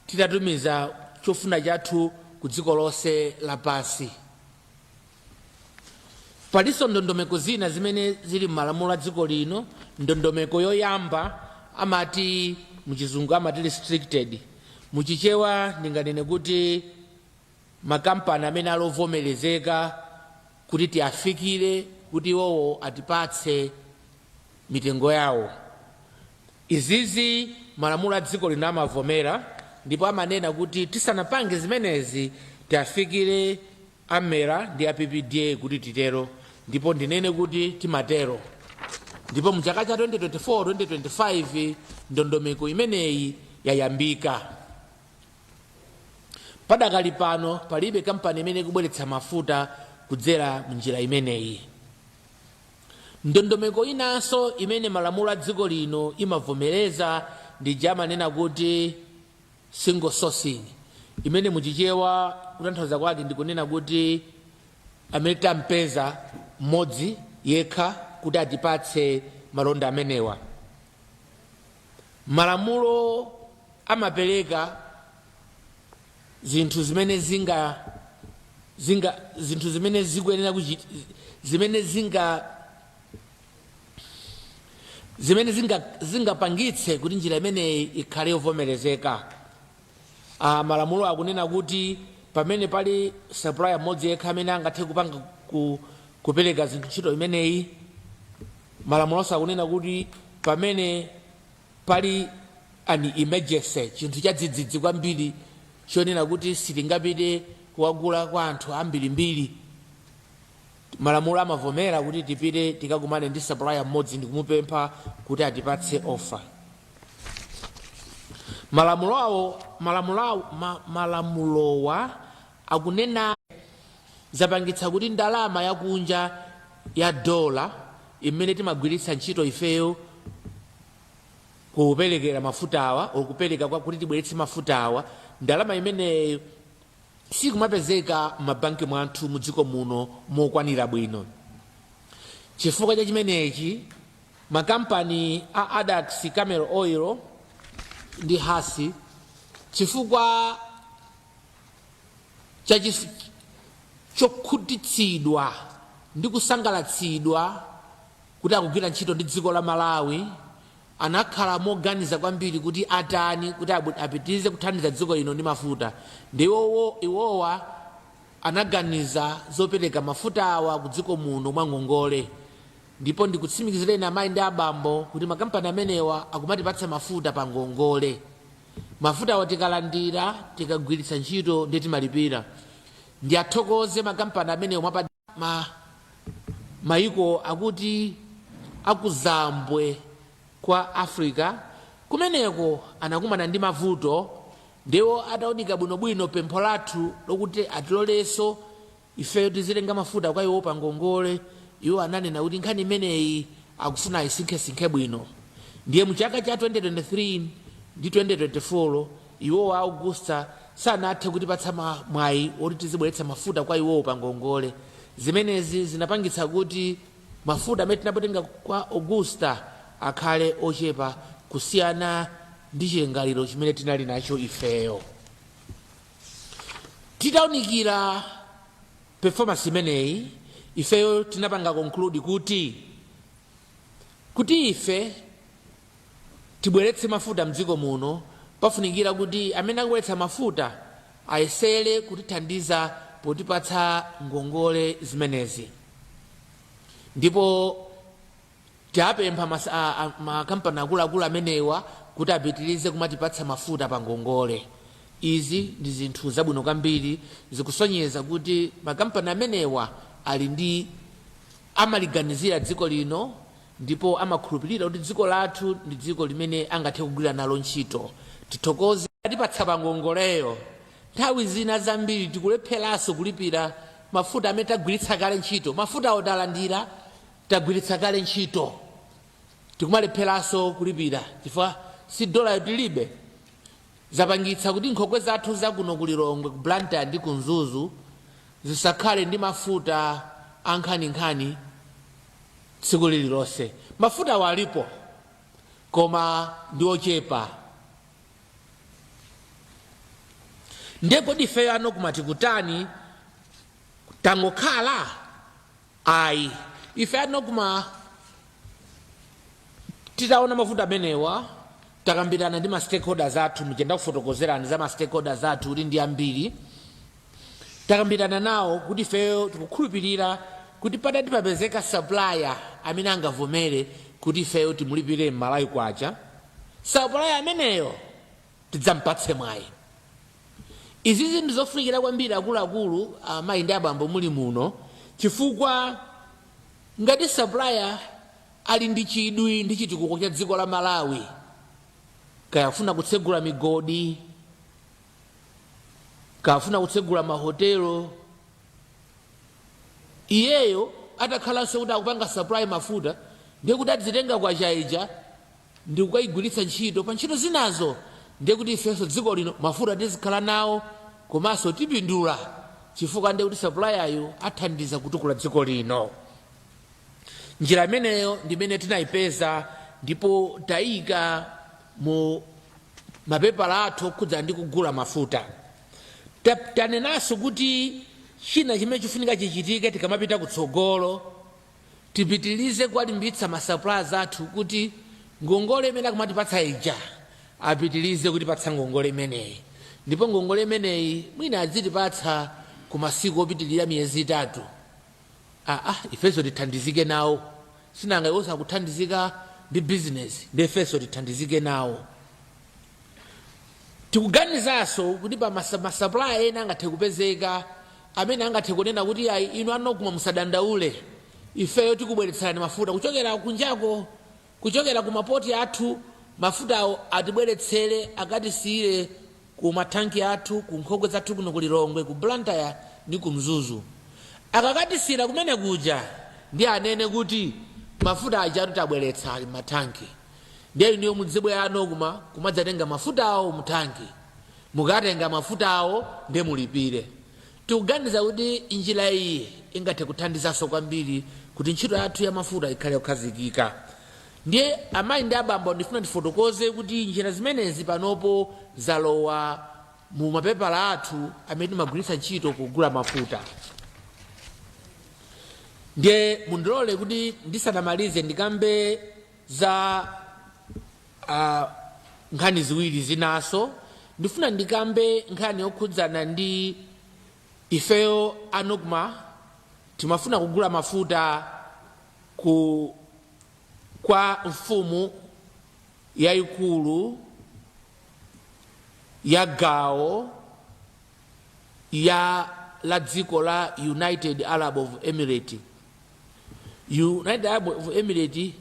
titatumiza chofuna chathu ku dziko lonse lapansi. Palinso ndondomeko zina zimene zili m'malamulo a dziko lino. Ndondomeko yoyamba amati, muchizungu amati restricted, muchichewa ndinganene kuti makampani amene alovomerezeka kuti tiafikire kuti iwowo atipatse mitengo yawo. Izizi malamulo a dziko lino amavomera, ndipo amanena kuti tisanapange zimenezi tiafikire a MERA ndi a PPDA kuti titero, ndipo ndinene kuti timatero. Ndipo mu chaka cha 2024-2025 ndondomeko imeneyi yayambika. Padakali pano palibe kampani imene ikubweretsa mafuta kudzera mnjira imeneyi. Ndondomeko inanso imene malamulo a dziko lino imavomereza ndi amanena kuti single sourcing, imene muchichewa kutanthauza kwake ndikunena kuti amene tampeza mmodzi yekha kuti atipatse malonda amenewa. Malamulo amapereka zinthu zimene zinga zinthu zimene zikuyenera kuchit zimene zinga zimene zingapangitse kuti njira imeneyi ikhale yovomerezeka. Malamulo akunena kuti pamene pali supplier mmodzi yekha amene angathe kupanga kupereka zinthu ntchito imeneyi. Malamulo akunena kuti pamene pali an emergency, chinthu chadzidzidzi kwambiri chonena kuti sitingapite kuwagula kwa anthu ambirimbiri, malamulo amavomera kuti tipite tikakumane ndi supplier mmodzi ndikumupempha kuti atipatse offer. Malamulo awo malamulo awo ma, malamulowa akunena zapangitsa kuti ndalama yakunja ya dola imene timagwiritsa ntchito ifeyo kuperekera mafutawa or kupereka kwa kuti tibweretse mafutawa, ndalama imeneyo sikumapezeka m'mabanki mwathu mudziko muno mokwanira bwino. Chifukwa cha chimenechi, makampani a Adax, Camel Oil ndi Hass, chifukwa cha chokhutitsidwa ndi kusangalatsidwa kuti akugwira ntchito ndi dziko la Malawi, anakhala moganiza kwambiri kuti atani kuti apitirize kuthandiza dziko lino ndi mafuta. Ndi iwowa anaganiza zopereka mafuta awa ku dziko muno mwa ngongole. Ndipo ndikutsimikizireni amayi ndi abambo kuti makampani amenewa akumatipatsa mafuta pa ngongole. Mafuta awa tikalandira, tikagwiritsa ntchito, ndi timalipira. Ndiathokoze makampani amenewa mwapa mayiko akuti akuzambwe kwa Africa kumeneko anakumana ndi mavuto, ndiwo ataunika bwinobwino pempho lathu lokuti atilolenso ifeyo tizitenga mafuta kwa iwo pa ngongole, iwo ananena kuti nkhani imeneyi akufuna ayisinkhesinkhe bwino. Ndiye mu chaka cha 2023 ndi 2024 iwowa Augusta sanathe kutipatsa mwayi woti tizibweretsa mafuta kwa iwowo pa ngongole. Zimenezi zinapangitsa kuti mafuta amene tinapotenga kwa Augusta akhale ochepa kusiyana ndi chilingaliro chimene tinali nacho ifeyo. Titaunikira Performance imeneyi, ifeyo tinapanga conclude kuti ife tibweretse mafuta mdziko muno, pafunikira kuti amene akubweretsa mafuta ayesere kutithandiza potipatsa ngongole zimenezi. Ndipo tiapempha makampani akuluakulu amenewa kuti apitirize kumatipatsa mafuta pa ngongole. Izi ndi zinthu zabwino kwambiri, zikusonyeza kuti makampani amenewa ali ndi amaliganizira dziko lino ndipo amakhulupirira kuti dziko lathu ndi dziko limene angathe kugwira nalo ntchito. Tithokoze atipatsa pa ngongoleyo. Nthawi zina zambiri tikulepheranso kulipira mafuta amene tagwiritsa kale ntchito. Mafuta awo talandira, tagwiritsa kale ntchito, tikumalepheranso kulipira chifukwa si dola tilibe. Zapangitsa kuti nkhokwe zathu zakuno ku Lilongwe, ku Blantyre ndi ku Mzuzu zisakhale ndi mafuta ankhaninkhani tsiku lililonse. Mafuta walipo, koma ndi ochepa. Ndiye kodi ifeyo ano kumati kutani? Tangokhala? Ayi. Ife ano kuma titaona mavuto amenewa, takambirana ndi ma stakeholders athu. Muchenda kufotokozerani za ma stakeholders athu kuti ndi ambiri. Takambirana nawo kuti ifeyo tikukhulupirira kuti patati papezeka supplier amene angavomere kuti ifeyo timulipire m'Malawi kwacha, supplier ameneyo tidzampatse mwayi. Izizi ndi zofunikira kwambiri, akuluakulu, amayi ndi abambo muli muno, chifukwa ngati supplier ali ndi chidwi ndi chitukuko cha dziko la Malawi, kaya afuna kutsegula migodi, kaya afuna kutsegula mahotelo, iyeyo atakhalanso kuti akupanga supply mafuta, ndiye kuti adzitenga kwacha ija ndi kukayigwiritsa ntchito pa ntchito zinazo. Ndiye kuti ifenso dziko lino mafuta tizikhala nawo, komanso tipindula, chifukwa ndiye kuti supplier athandiza kutukula dziko lino. Njira imeneyo ndimene tinayipeza ndipo tayika mu mapepala athu okhudzana ndi kugula mafuta. Tanenanso kuti china chimene chifunika chichitike tikamapita kutsogolo, tipitilize kuwalimbitsa ma suppliers athu kuti ngongole imene akumatipatsa ija apitilize kutipatsa ngongole imeneyi, ndipo ngongole imeneyi mwina adzitipatsa ku masiku opitilira miyezi 3. Aa, ifenso tithandizike nawo. Sinanga iwonso akuthandizika ndi business, ndi ifenso tithandizike nawo. Tikuganizanso kuti pa ma supplier ena angathe kupezeka amene angathe kunena kuti, "Ayi, inu a NOCMA musadandaule, ifeyo tikubweretserani mafuta kuchokera kunjako, kuchokera ku mapoti athu. Mafutawo atibweretsere, akatisiyire ku mathanki athu, ku nkhokwe zathu kuno ku Lilongwe, ku Blantyre ndi ku Mzuzu. Akakatisiyira kumene kuja, ndi anene kuti mafuta aja tabweretsa ali mathanki, ndiye inuyo mudzibwera NOCMA kumadzatenga mafutawo muthanki. Mukatenga mafutawo, ndiye mulipire." Tikuganiza kuti njira iyi ingathe kuthandizanso kwambiri kuti ntchito yathu ya mafuta ikhale yokhazikika. Ndiye amayi ndi abambo, ndifuna ndifotokoze kuti njira zimenezi panopo zalowa mu mapepala athu amene timagwiritsa ntchito kugula mafuta. Ndiye mundilole kuti ndisanamalize ndikambe za nkhani ziwiri zinaso. Ndifuna ndikambe nkhani yokhudzana ndi ifeyo a NOCMA timafuna kugula mafuta kwa mfumu yayikulu ya gawo ya la dziko la United Arab of Emirate. United Arab of Emirate,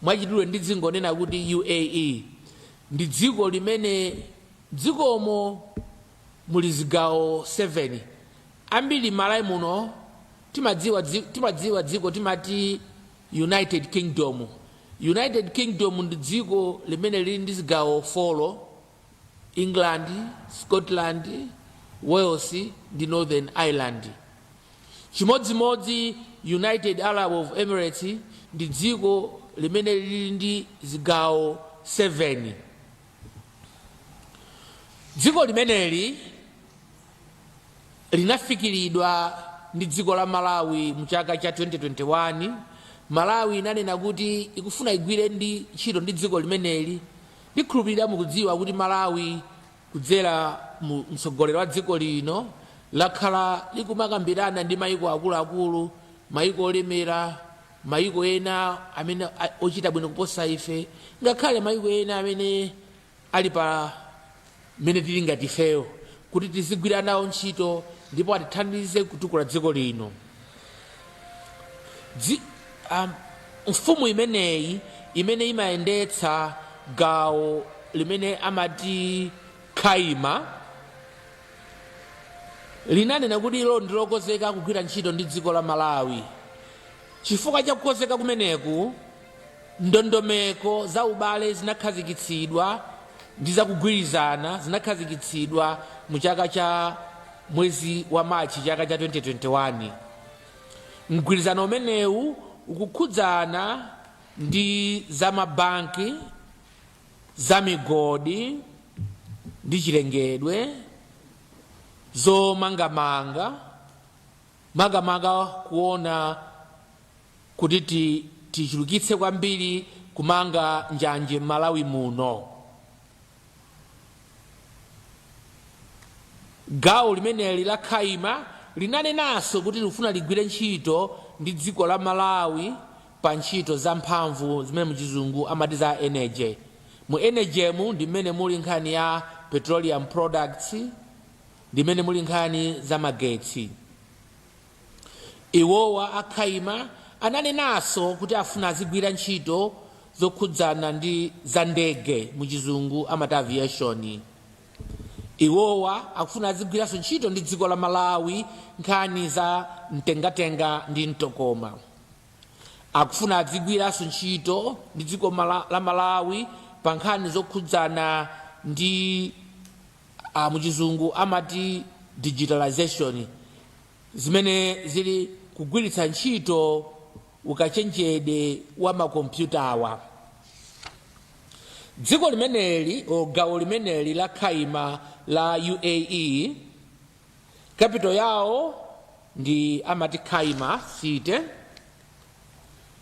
mwachidule ndi dzingonena kuti UAE, ndi dziko limene dzikomo muli zigawo 7. Ambiri Malawi muno timadziwa dziko timati United Kingdom. United Kingdom ndi dziko limene lili ndi zigawo 4: England, Scotland, Wales ndi Northern Ireland. Chimodzimodzi United Arab of Emirates ndi dziko limene lili ndi zigawo 7. Dziko limeneli linafikiridwa ndi dziko la Malawi mu chaka cha 2021. Malawi inanena kuti ikufuna igwire ndi ntchito ndi dziko limeneli. Ndikhulupirira mukudziwa kuti Malawi, kudzera mu mtsogoleri wa dziko lino, lakhala likumakambirana ndi mayiko akuluakulu, mayiko olemera, mayiko ena amene ochita bwino kuposa ife, ngakhale mayiko ena amene ali pa mmene tili ngati ifeyo, kuti tizigwira nawo ntchito ndipo atithandize kutukula dziko lino. Mfumu imeneyi imene imayendetsa gawo limene amati Khaima linanena kuti ilo ndilokonzeka kugwira ntchito ndi dziko la Malawi. Chifukwa cha kukonzeka kumeneku, ndondomeko za ubale zinakhazikitsidwa ndi zakugwirizana zinakhazikitsidwa mu chaka cha mwezi wa Machi chaka cha 2021. Mgwirizano umenewu ukukhudzana ndi za mabanki, za migodi ndi chilengedwe, zomangamanga, makamaka kuona kuti tichulukitse kwambiri kumanga njanje m'Malawi muno. Gawo limeneli la Khaima linanenanso kuti likufuna ligwire ntchito ndi dziko la Malawi pa ntchito za mphamvu zimene muchizungu amati za energy. Mu energy mu ndi mmene muli nkhani ya petroleum products, ndi mmene muli nkhani za magetsi. Iwowa a Khaima ananenanso kuti afuna azigwira ntchito zokhudzana ndi za ndege, muchizungu amati aviation. Iwowa akufuna azigwiranso ntchito ndi dziko la Malawi nkhani za mtengatenga ndi mtokoma. Akufuna adzigwiranso ntchito ndi dziko la Malawi pa nkhani zokhudzana ndi muchizungu amati digitalization, zimene zili kugwiritsa ntchito ukachenjede wa makompyutawa. Dziko limeneli, o gawo limeneli la Khaima la UAE, capital yawo ndi amati Khaima City,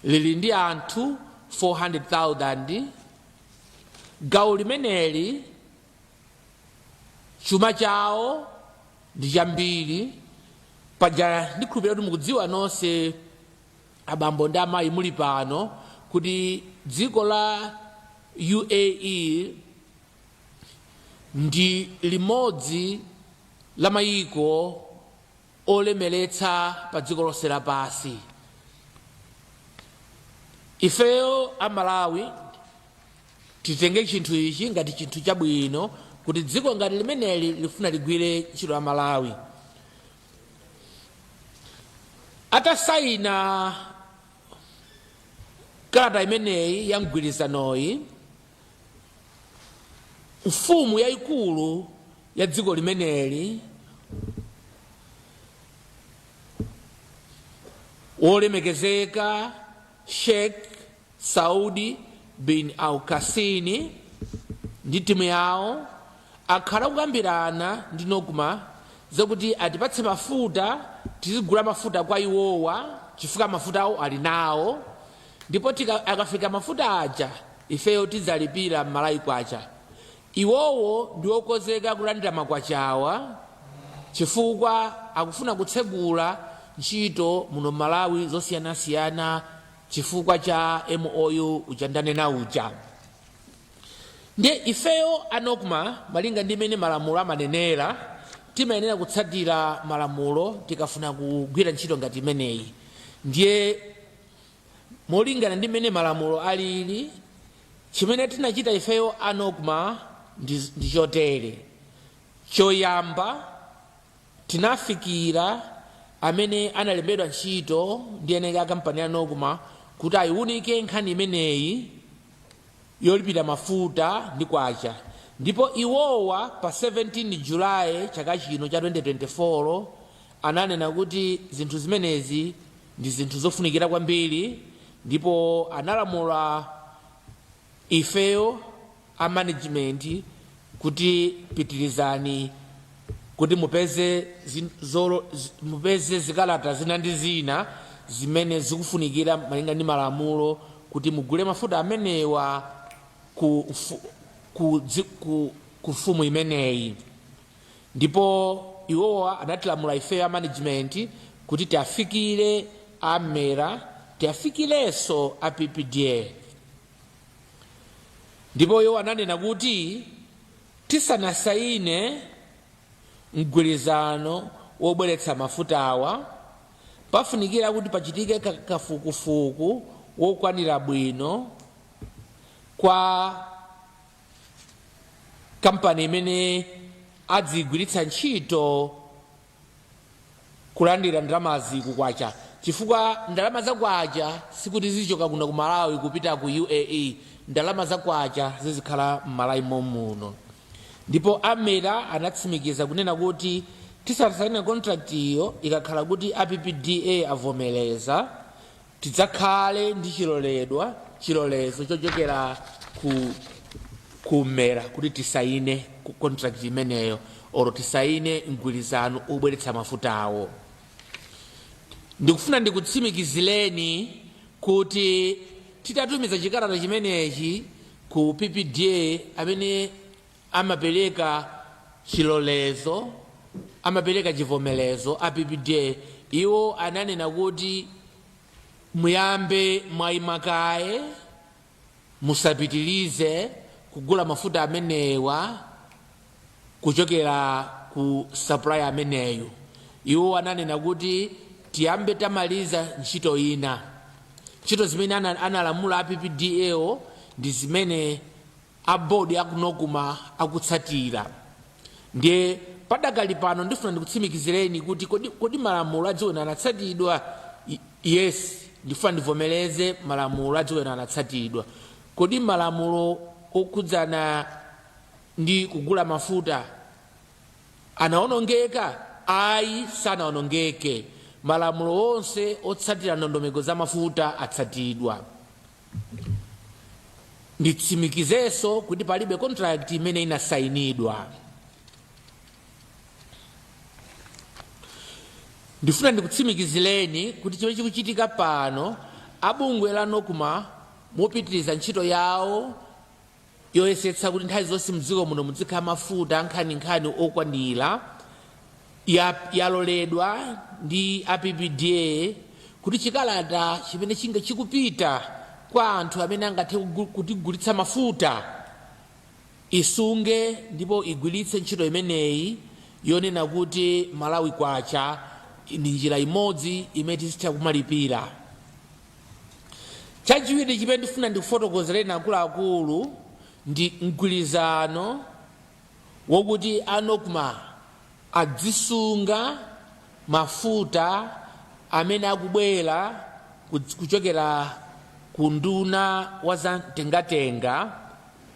lili ndi anthu 400,000. Gawo limeneli chuma chawo ndi chambiri. Paja ndikhulupirira kuti mukudziwa nonse abambo ndi amayi muli pano kuti dziko la UAE ndi limodzi la mayiko olemeretsa pa dziko lonse lapansi. Ifeyo a Malawi titenge chinthu ichi ngati chinthu chabwino kuti dziko ngati limeneli lifuna ligwire ntchito ya Malawi. Atasayina kalata imeneyi ya mgwirizanoyi, mfumu yayikulu ya dziko limeneli, wolemekezeka Sheikh Saudi bin Al-Kasini, ndi timu yawo akhala kukambirana ndi NOCMA zakuti atipatse mafuta, tizigula mafuta kwa iwowa chifukwa mafuta awo ali nawo, ndipo akafika mafuta aja ifeyo tidzalipira m'Malawi kwacha. Iwowo ndi okonzeka kulandira makwachawa chifukwa akufuna kutsegula ntchito muno Malawi zosiyanasiyana chifukwa cha MOU uja ndanena uja. Ndiye ifeyo a NOCMA, malinga ndi mmene malamulo amanenera, timayenera kutsatira malamulo tikafuna kugwira ntchito ngati imeneyi. Ndiye molingana ndi mmene malamulo alili, chimene tinachita ifeyo a NOCMA ndi chotere. Choyamba, tinafikira amene analembedwa ntchito ndi eni a kampani ya NOCMA kuti ayiwunike nkhani imeneyi yolipira mafuta ndi kwacha, ndipo iwowa pa 17 Julayi chaka chino cha 2024 ananena kuti zinthu zimenezi ndi zinthu zofunikira kwambiri, ndipo analamula ifeyo a management kuti pitirizani Kuti mupeze mupeze zikalata zina ndi zina zimene zikufunikira malinga ndi malamulo kuti mugule mafuta amenewa ku mfumu imeneyi. Ndipo iwowa anatilamula ife ya management kuti tiafikire a MERA, tiafikirenso a PPDA. Ndipo iwo ananena kuti tisanasayine mgwirizano wobweretsa mafuta awa, pafunikira kuti pachitike kafukufuku wokwanira bwino kwa kampani imene adzigwiritsa ntchito kulandira ndalamazi kukwacha, chifukwa ndalama za kwacha sikuti zichoka kuno ku Malawi kupita ku UAE. Ndalama za kwacha zizikhala m'Malawi momuno. Ndipo a MERA anatsimikiza kunena kuti tisanasaine contract iyo, ikakhala kuti a PPDA avomereza, tidzakhale ndi chilolezo chochokera ku MERA kuti tisaine ku contract imeneyo oro tisaine mgwirizano obweretsa mafutawo. Ndikufuna ndikutsimikizireni kuti titatumiza chikalata chimenechi ku PPDA, amene amapereka chilolezo, amapereka chivomelezo a PPDA, iwo ananena kuti muyambe mwayimakaye, musapitilize kugula mafuta amenewa kuchokera ku supplier ameneyu. Iwo ananena kuti tiyambe tamaliza ntchito ina. Ntchito zimene analamula a PPDA ndi zimene a board aku NOCMA akutsatira. Ndiye padakali pano ndifuna ndikutsimikizireni kuti kodi malamulo adziweno anatsatidwa? Yes, ndifuna ndivomereze, malamulo adziweno anatsatidwa. Kodi malamulo okhudzana ndi kugula mafuta anaonongeka? Ayi, sanaonongeke. Malamulo onse otsatira ndondomeko za mafuta atsatidwa. Nditsimikizenso kuti palibe contract imene inasayinidwa. Ndifuna ndikutsimikizireni kuti chimene chikuchitika pano, abungwe la NOCMA mopitiriza ntchito yawo yoyesetsa kuti nthawi zonse mdziko muno muzikhala mafuta ankhaninkhani okwanira, yaloledwa ndi a PPDA kuti chikalata chimene chinga chikupita kwa anthu amene angathe kutigulitsa mafuta isunge ndipo igwiritse ntchito imeneyi yonena kuti Malawi kwacha ndi njira imodzi imene tizitha kumalipira. Chachiwiri chimene ndifuna ndikufotokozereni akuluakulu ndi mgwirizano wokuti a NOCMA adzisunga mafuta amene akubwera kuchokera ku nduna wa za mtengatenga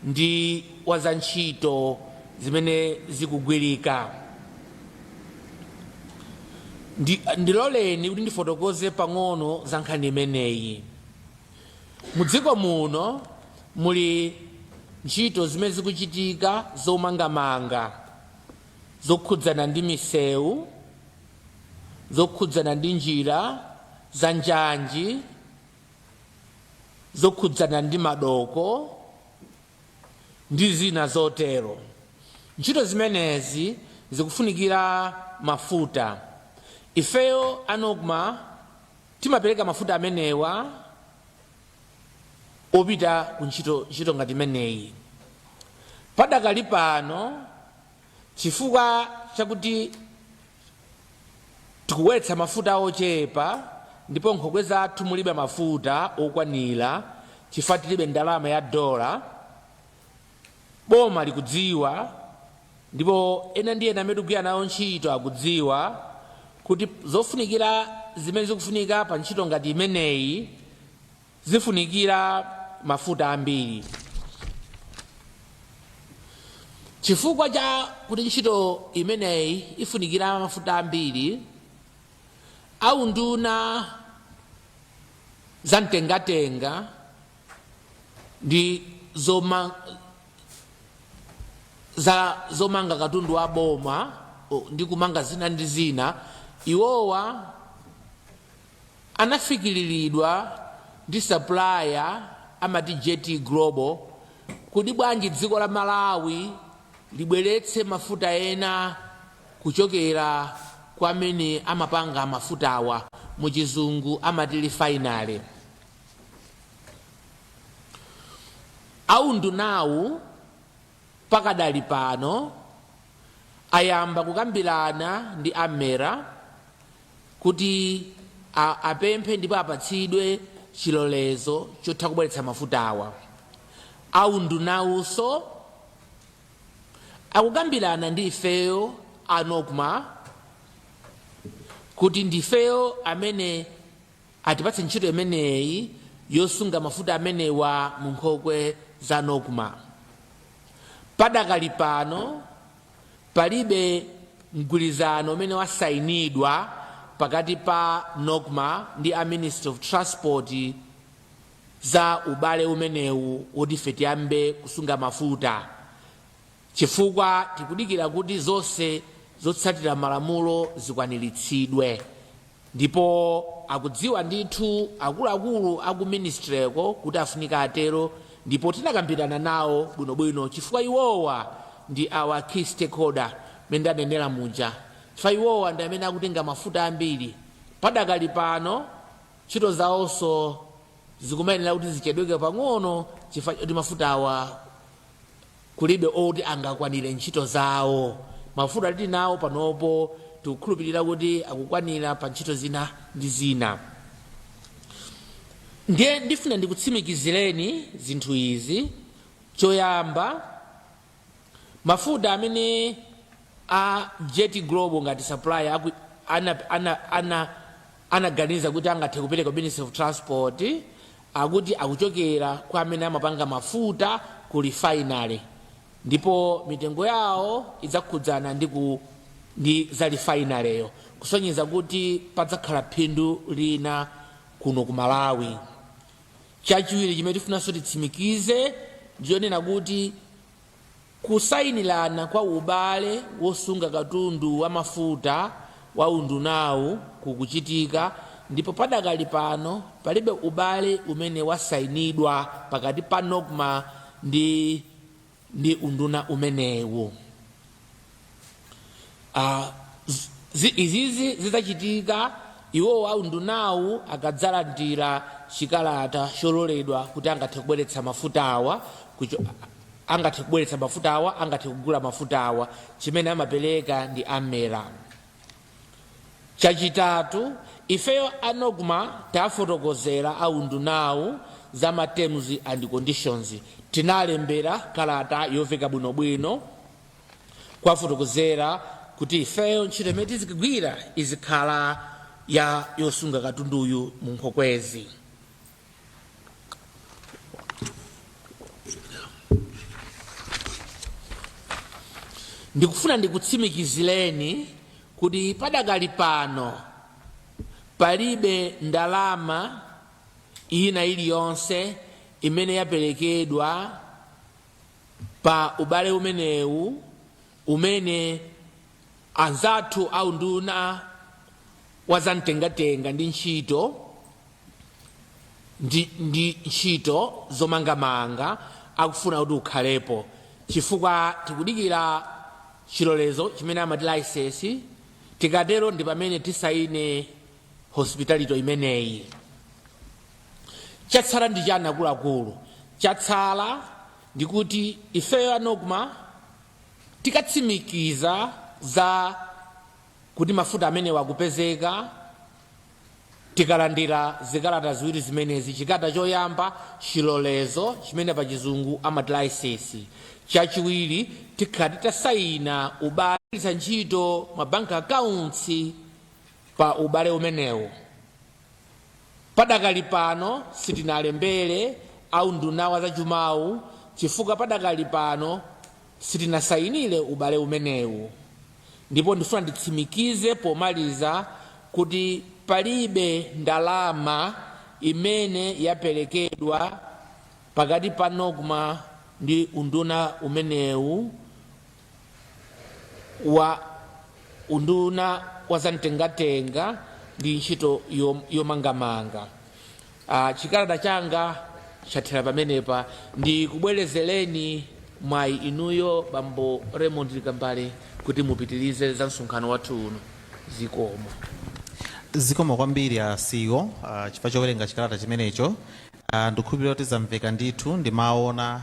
ndi wa za ntchito zimene zikugwirika. Ndiloleni kuti ndifotokoze pang'ono za nkhani imeneyi. Mudziko muno muli ntchito zimene zikuchitika zomangamanga, zokhudzana ndi misewu, zokhudzana ndi njira za njanji, zokhudzana ndi madoko ndi zina zotero. Ntchito zimenezi zikufunikira mafuta. Ifeyo a NOCMA timapereka mafuta amenewa opita ku ntchito ngati imeneyi. Padakali pano, chifukwa chakuti tikuwetsa mafuta ochepa ndipo nkhokwe zathu mulibe mafuta okwanira chifukwa tilibe ndalama ya dola, boma likudziwa ndipo ena ndi ena amene tikugwira nawo ntchito akudziwa kuti zofunikira zimene zikufunika pa ntchito ngati imeneyi zifunikira mafuta ambiri. Chifukwa cha kuti ntchito imeneyi ifunikira mafuta ambiri, aunduna za mtengatenga ndi zomanga katundu wa boma ndi kumanga zina ndi zina, iwowa anafikiriridwa ndi supplier amati JT Global kuti bwanji dziko la Malawi libweretse mafuta ena kuchokera kwa amene amapanga mafutawa, muchizungu amati refinery. Aundunawu pakadali pano ayamba kukambirana ndi a MERA kuti apemphe ndipo apatsidwe chilolezo chotha kubweretsa mafutawa. Aundunawuso akukambirana ndi ifeyo a NOCMA kuti ndifeyo amene atipatse ntchito imeneyi yosunga mafuta amenewa mu nkhokwe za NOCMA. Padakali pano palibe mgwirizano umene wasayinidwa pakati pa NOCMA ndi a Ministry of Transport za ubale umenewu woti ife tiyambe kusunga mafuta, chifukwa tikudikira kuti zonse zotsatira malamulo zikwaniritsidwe. Ndipo akudziwa ndithu akuluakulu aku ministryko kuti afunika atero, ndipo tinakambirana nawo bwinobwino chifukwa iwowa ndi our key stakeholder mmene ndanenera muja, chifukwa iwowa ndi amene akutenga mafuta ambiri. Padakali pano ntchito zawonso zikumayenera kuti zichedweke pang'ono chifukwa choti mafuta awa kulibe oti angakwanire ntchito zawo. Mafuta tili nawo panopo tikukhulupirira kuti akukwanira pa ntchito zina ndi zina. Ndiye ndifuna ndikutsimikizireni zinthu izi. Choyamba, mafuta amene a JT Global ngati supplier anaganiza kuti angathe kupereka Ministry of Transport, akuti akuchokera kwa amene amapanga mafuta ku refinery, ndipo mitengo yawo idzakhudzana ndi za refineryyo, kusonyeza kuti padzakhala phindu lina kuno ku Malawi. Chachiwiri chimene tifunanso titsimikize ndiyonena kuti kusayinirana kwa ubale wosunga katundu wa mafuta wa undunawu kukuchitika, ndipo padakali pano palibe ubale umene wasayinidwa pakati pa NOCMA ndi unduna umenewu. Izizi zidzachitika iwowo aundunawu akadzalandira chikalata chololedwa kuti angathe kubweretsa mafuta awa, angathe kubweretsa mafuta awa, angathe kugula mafuta awa, chimene amapereka ndi a MERA. Chachitatu, ifeyo a NOCMA tafotokozera aundunawu za ma terms and conditions. Tinalembera kalata yoveka bwinobwino kwafotokozera kuti ifeyo ntchito imene tizikugwira izikhala ya yosunga katunduyu mu nkhokwezi. Ndikufuna ndikutsimikizireni kuti padakali pano palibe ndalama ina iliyonse imene yaperekedwa pa ubale umenewu umene anzathu aunduna wa zamtengatenga ndi ntchito ndi ntchito zomangamanga akufuna kuti ukhalepo, chifukwa tikudikira chilolezo chimene amati license. Tikatero ndi pamene tisaine hospitality imeneyi. Chatsala ndi chani, akuluakulu? Chatsala ndikuti ifeyo a NOCMA tikatsimikiza za kuti mafuta amenewa akupezeka tikalandira zikalata ziwiri zimenezi. Chikalata choyamba, chilolezo chimene pa Chizungu amati license. Chachiwiri, tikhala titasayina ubale ntchito ma bank accounts pa ubale umenewu. Padakali pano sitinalembere aunduna wa zachumawu chifukwa padakali pano sitinasayinire ubale umenewu. Ndipo ndifuna nditsimikize pomaliza kuti palibe ndalama imene yaperekedwa pakati pa NOCMA ndi unduna umenewu wa Unduna wa zamtengatenga ndi ntchito yomangamanga. Chikalata changa chathera pamenepa. Ndikubwerezereni mwayi inuyo, Bambo Raymond Likambale, kuti mupitirize za msonkhano wathu uno. Zikomo. Zikomo kwambiri a CEO chifukwa chowerenga chikalata chimenecho. Ndikukhulupirira kuti zamveka ndithu. Ndimaona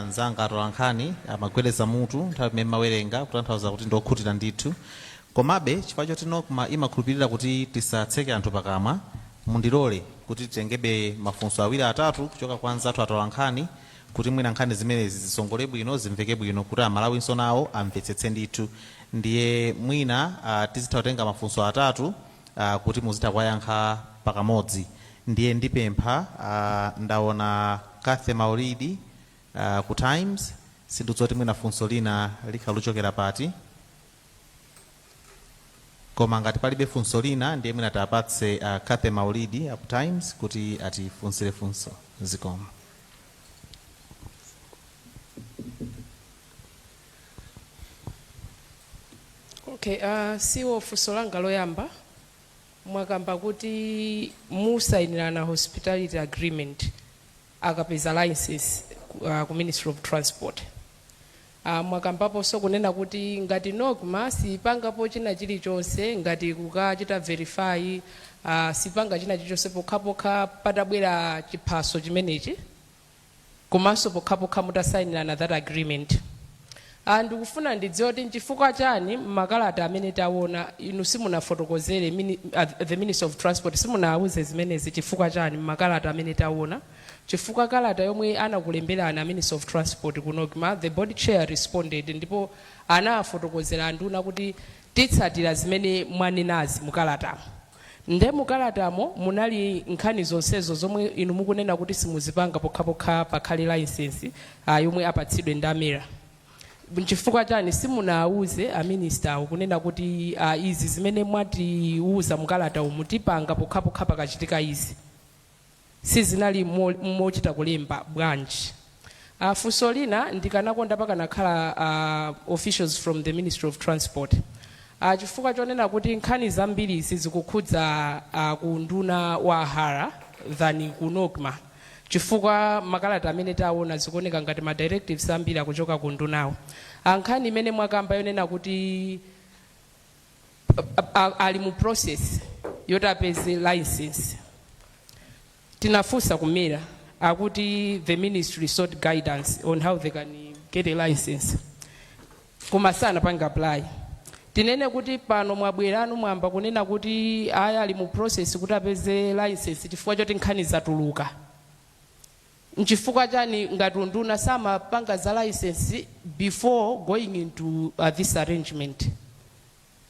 nzanga atolankhani amagwedeza mutu nthawi imene mawerenga, kutanthauza kuti ndiokhutira ndithu. Komabe, chifukwa choti NOCMA imakhulupirira kuti tisatseke anthu pakamwa, mundilole kuti titengebe mafunso awiri, atatu kuchoka kwa anzathu atolankhani, kuti mwina nkhani zimenezi zisongole bwino, zimveke bwino, kuti Amalawinso nawo amvetsetse ndithu. Ndiye mwina tizitha kutenga mafunso atatu kuti muzitha kuwayankha pakamodzi. Ndiye ndipempha, ndaona Kathe Maulidi ku Times. Sindidziwa mwina funso lina likhala lochokera pati, koma ngati palibe funso lina, ndiye mwina tapatse Kathe Maulidi aku Times kuti atifunsire funso. Zikomo. Okay, CEO, funso langa loyamba, mwakamba kuti musayinirana hospitality agreement akapeza license ku Ministry of Transport. Mwakambaponso kunena kuti ngati NOCMA sipangapo china chilichonse, ngati kukachita verify, sipanga china chilichonse pokhapokha patabwera chiphaso chimenechi, komanso pokhapokha mutasayinirana that agreement. Ndikufuna ndidziwe kuti nchifukwa chani makalata amene taona inu simunafotokozere the Minister of Transport, simunawuze zimenezi? Chifukwa chani makalata amene taona? Chifukwa kalata yomwe anakulemberani a Minister of Transport ku NOCMA, the board chair responded ndipo anafotokozera anduna kuti titsatira zimene mwanenazi mukalatamo. Nde mukalatamo munali nkhani zonsezo zomwe inu mukunena kuti simuzipanga pokhapokha pakhale license yomwe apatsidwe ndi a MERA. Nchifukwa chani simunawuze a minister awo kunena kuti izi zimene mwatiuza mukalata umu tipanga pokhapokha pakachitika izi? Sizinali mochita kulemba bwanji? Funso lina, ndikanakonda pakanakhala officials from the Ministry of Transport, chifukwa chonena kuti nkhani zambiri zikukhudza ku nduna wa Hara than ku NOCMA, chifukwa makalata amene taona zikuoneka ngati ma directives ambiri akuchoka ku ndunawo. Nkhani imene mwakamba yonena kuti ali mu process yoti apeze license, tinafunsa ku MERA, akuti the ministry sought guidance on how they can get a license, koma sanapanga apply. Tinene kuti pano mwabweranu mwamba kunena kuti aya ali mu process kuti apeze license chifukwa choti nkhani zatuluka. Nchifukwa chani ngati unduna samapanga za license before going into this arrangement?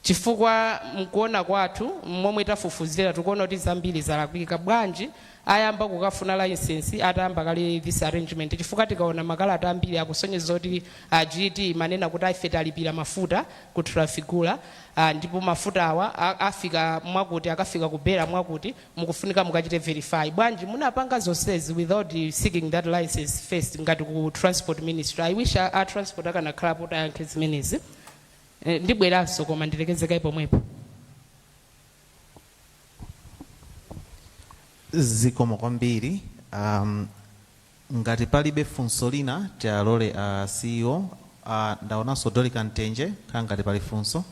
Chifukwa mkuona kwathu, momwe tafufuzira, tikuona kuti zambiri zalakwika. Bwanji ayamba kukafuna license atayamba kale this arrangement? Chifukwa tikaona makalata ambiri akusonyeza kuti GT manena kuti ife talipira mafuta ku Trafigura, ndipo mafuta awa afika mwakuti, akafika ku Beira mwakuti, mukufunika mukachite verify. Bwanji munapanga zonsezi without seeking that license first ngati ku Transport Ministry? I wish a transport akanakhalapo kuti ayankhe zimenezi. Ndibweranso, koma ndilekezekayi pomwepo. Zikomo kwambiri. Ngati palibe funso lina, tialole a CEO. Ndaonanso Dorika Mtenje, khala ngati pali funso.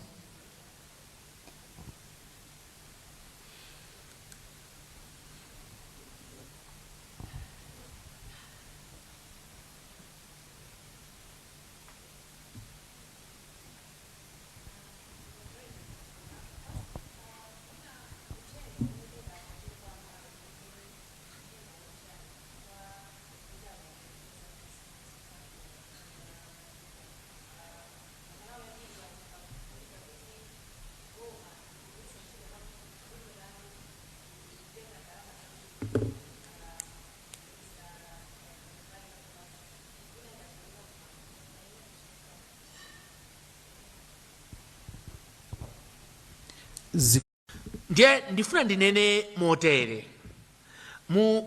Ndiye ndifuna ndinene motere: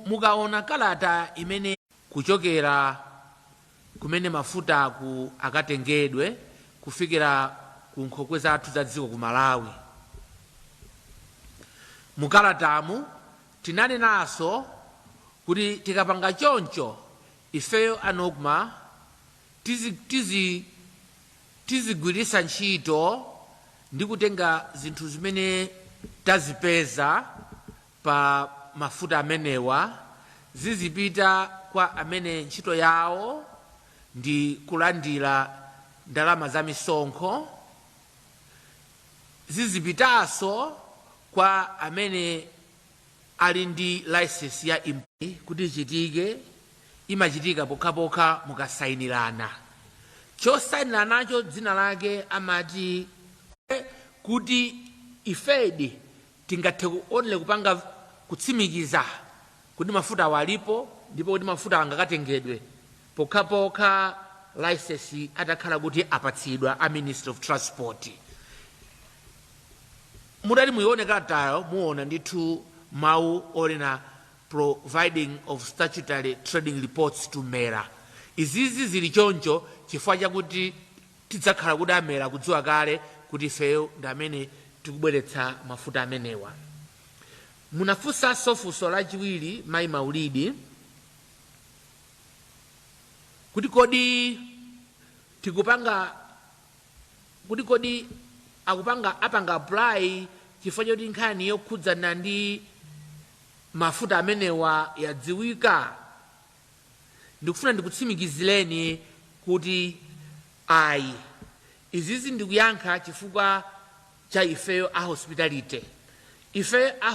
mukaona kalata imene kuchokera kumene mafutaku akatengedwe kufikira ku nkhokwe zathu za dziko ku Malawi. Mukalatamu tinanenanso kuti tikapanga choncho, ifeyo a NOCMA tizigwiritsa ntchito ndi kutenga zinthu zimene tazipeza pa mafuta amenewa, zizipita kwa amene ntchito yawo ndi kulandira ndalama za misonkho, zizipitanso kwa amene ali ndi license ya import. Kuti ichitike, imachitika pokhapokha mukasayinirana. Chosayiniranacho dzina lake amati kuti ifedi tingathe only kupanga kutsimikiza kuti mafuta awo alipo ndipo kuti mafuta angakatengedwe pokhapokha license atakhala kuti apatsidwa a Ministry of Transport. Mutati muione kalatayo, muona ndithu mawu onena "providing of statutory trading reports to MERA". Izizi zili choncho chifukwa chakuti tidzakhala kuti a MERA kudziwa kale kuti ifeyo ndi amene tikubweretsa mafuta amenewa. Munafunsanso funso lachiwiri, Mayi Maulidi, kuti kodi tikupanga kuti kodi akupanga apanga apply chifukwa choti nkhani yokhudzana ndi mafuta amenewa yadziwika. Ndikufuna ndikutsimikizireni kuti ayi, izizi ndikuyankha chifukwa cha ifeyo a hospitality, ife a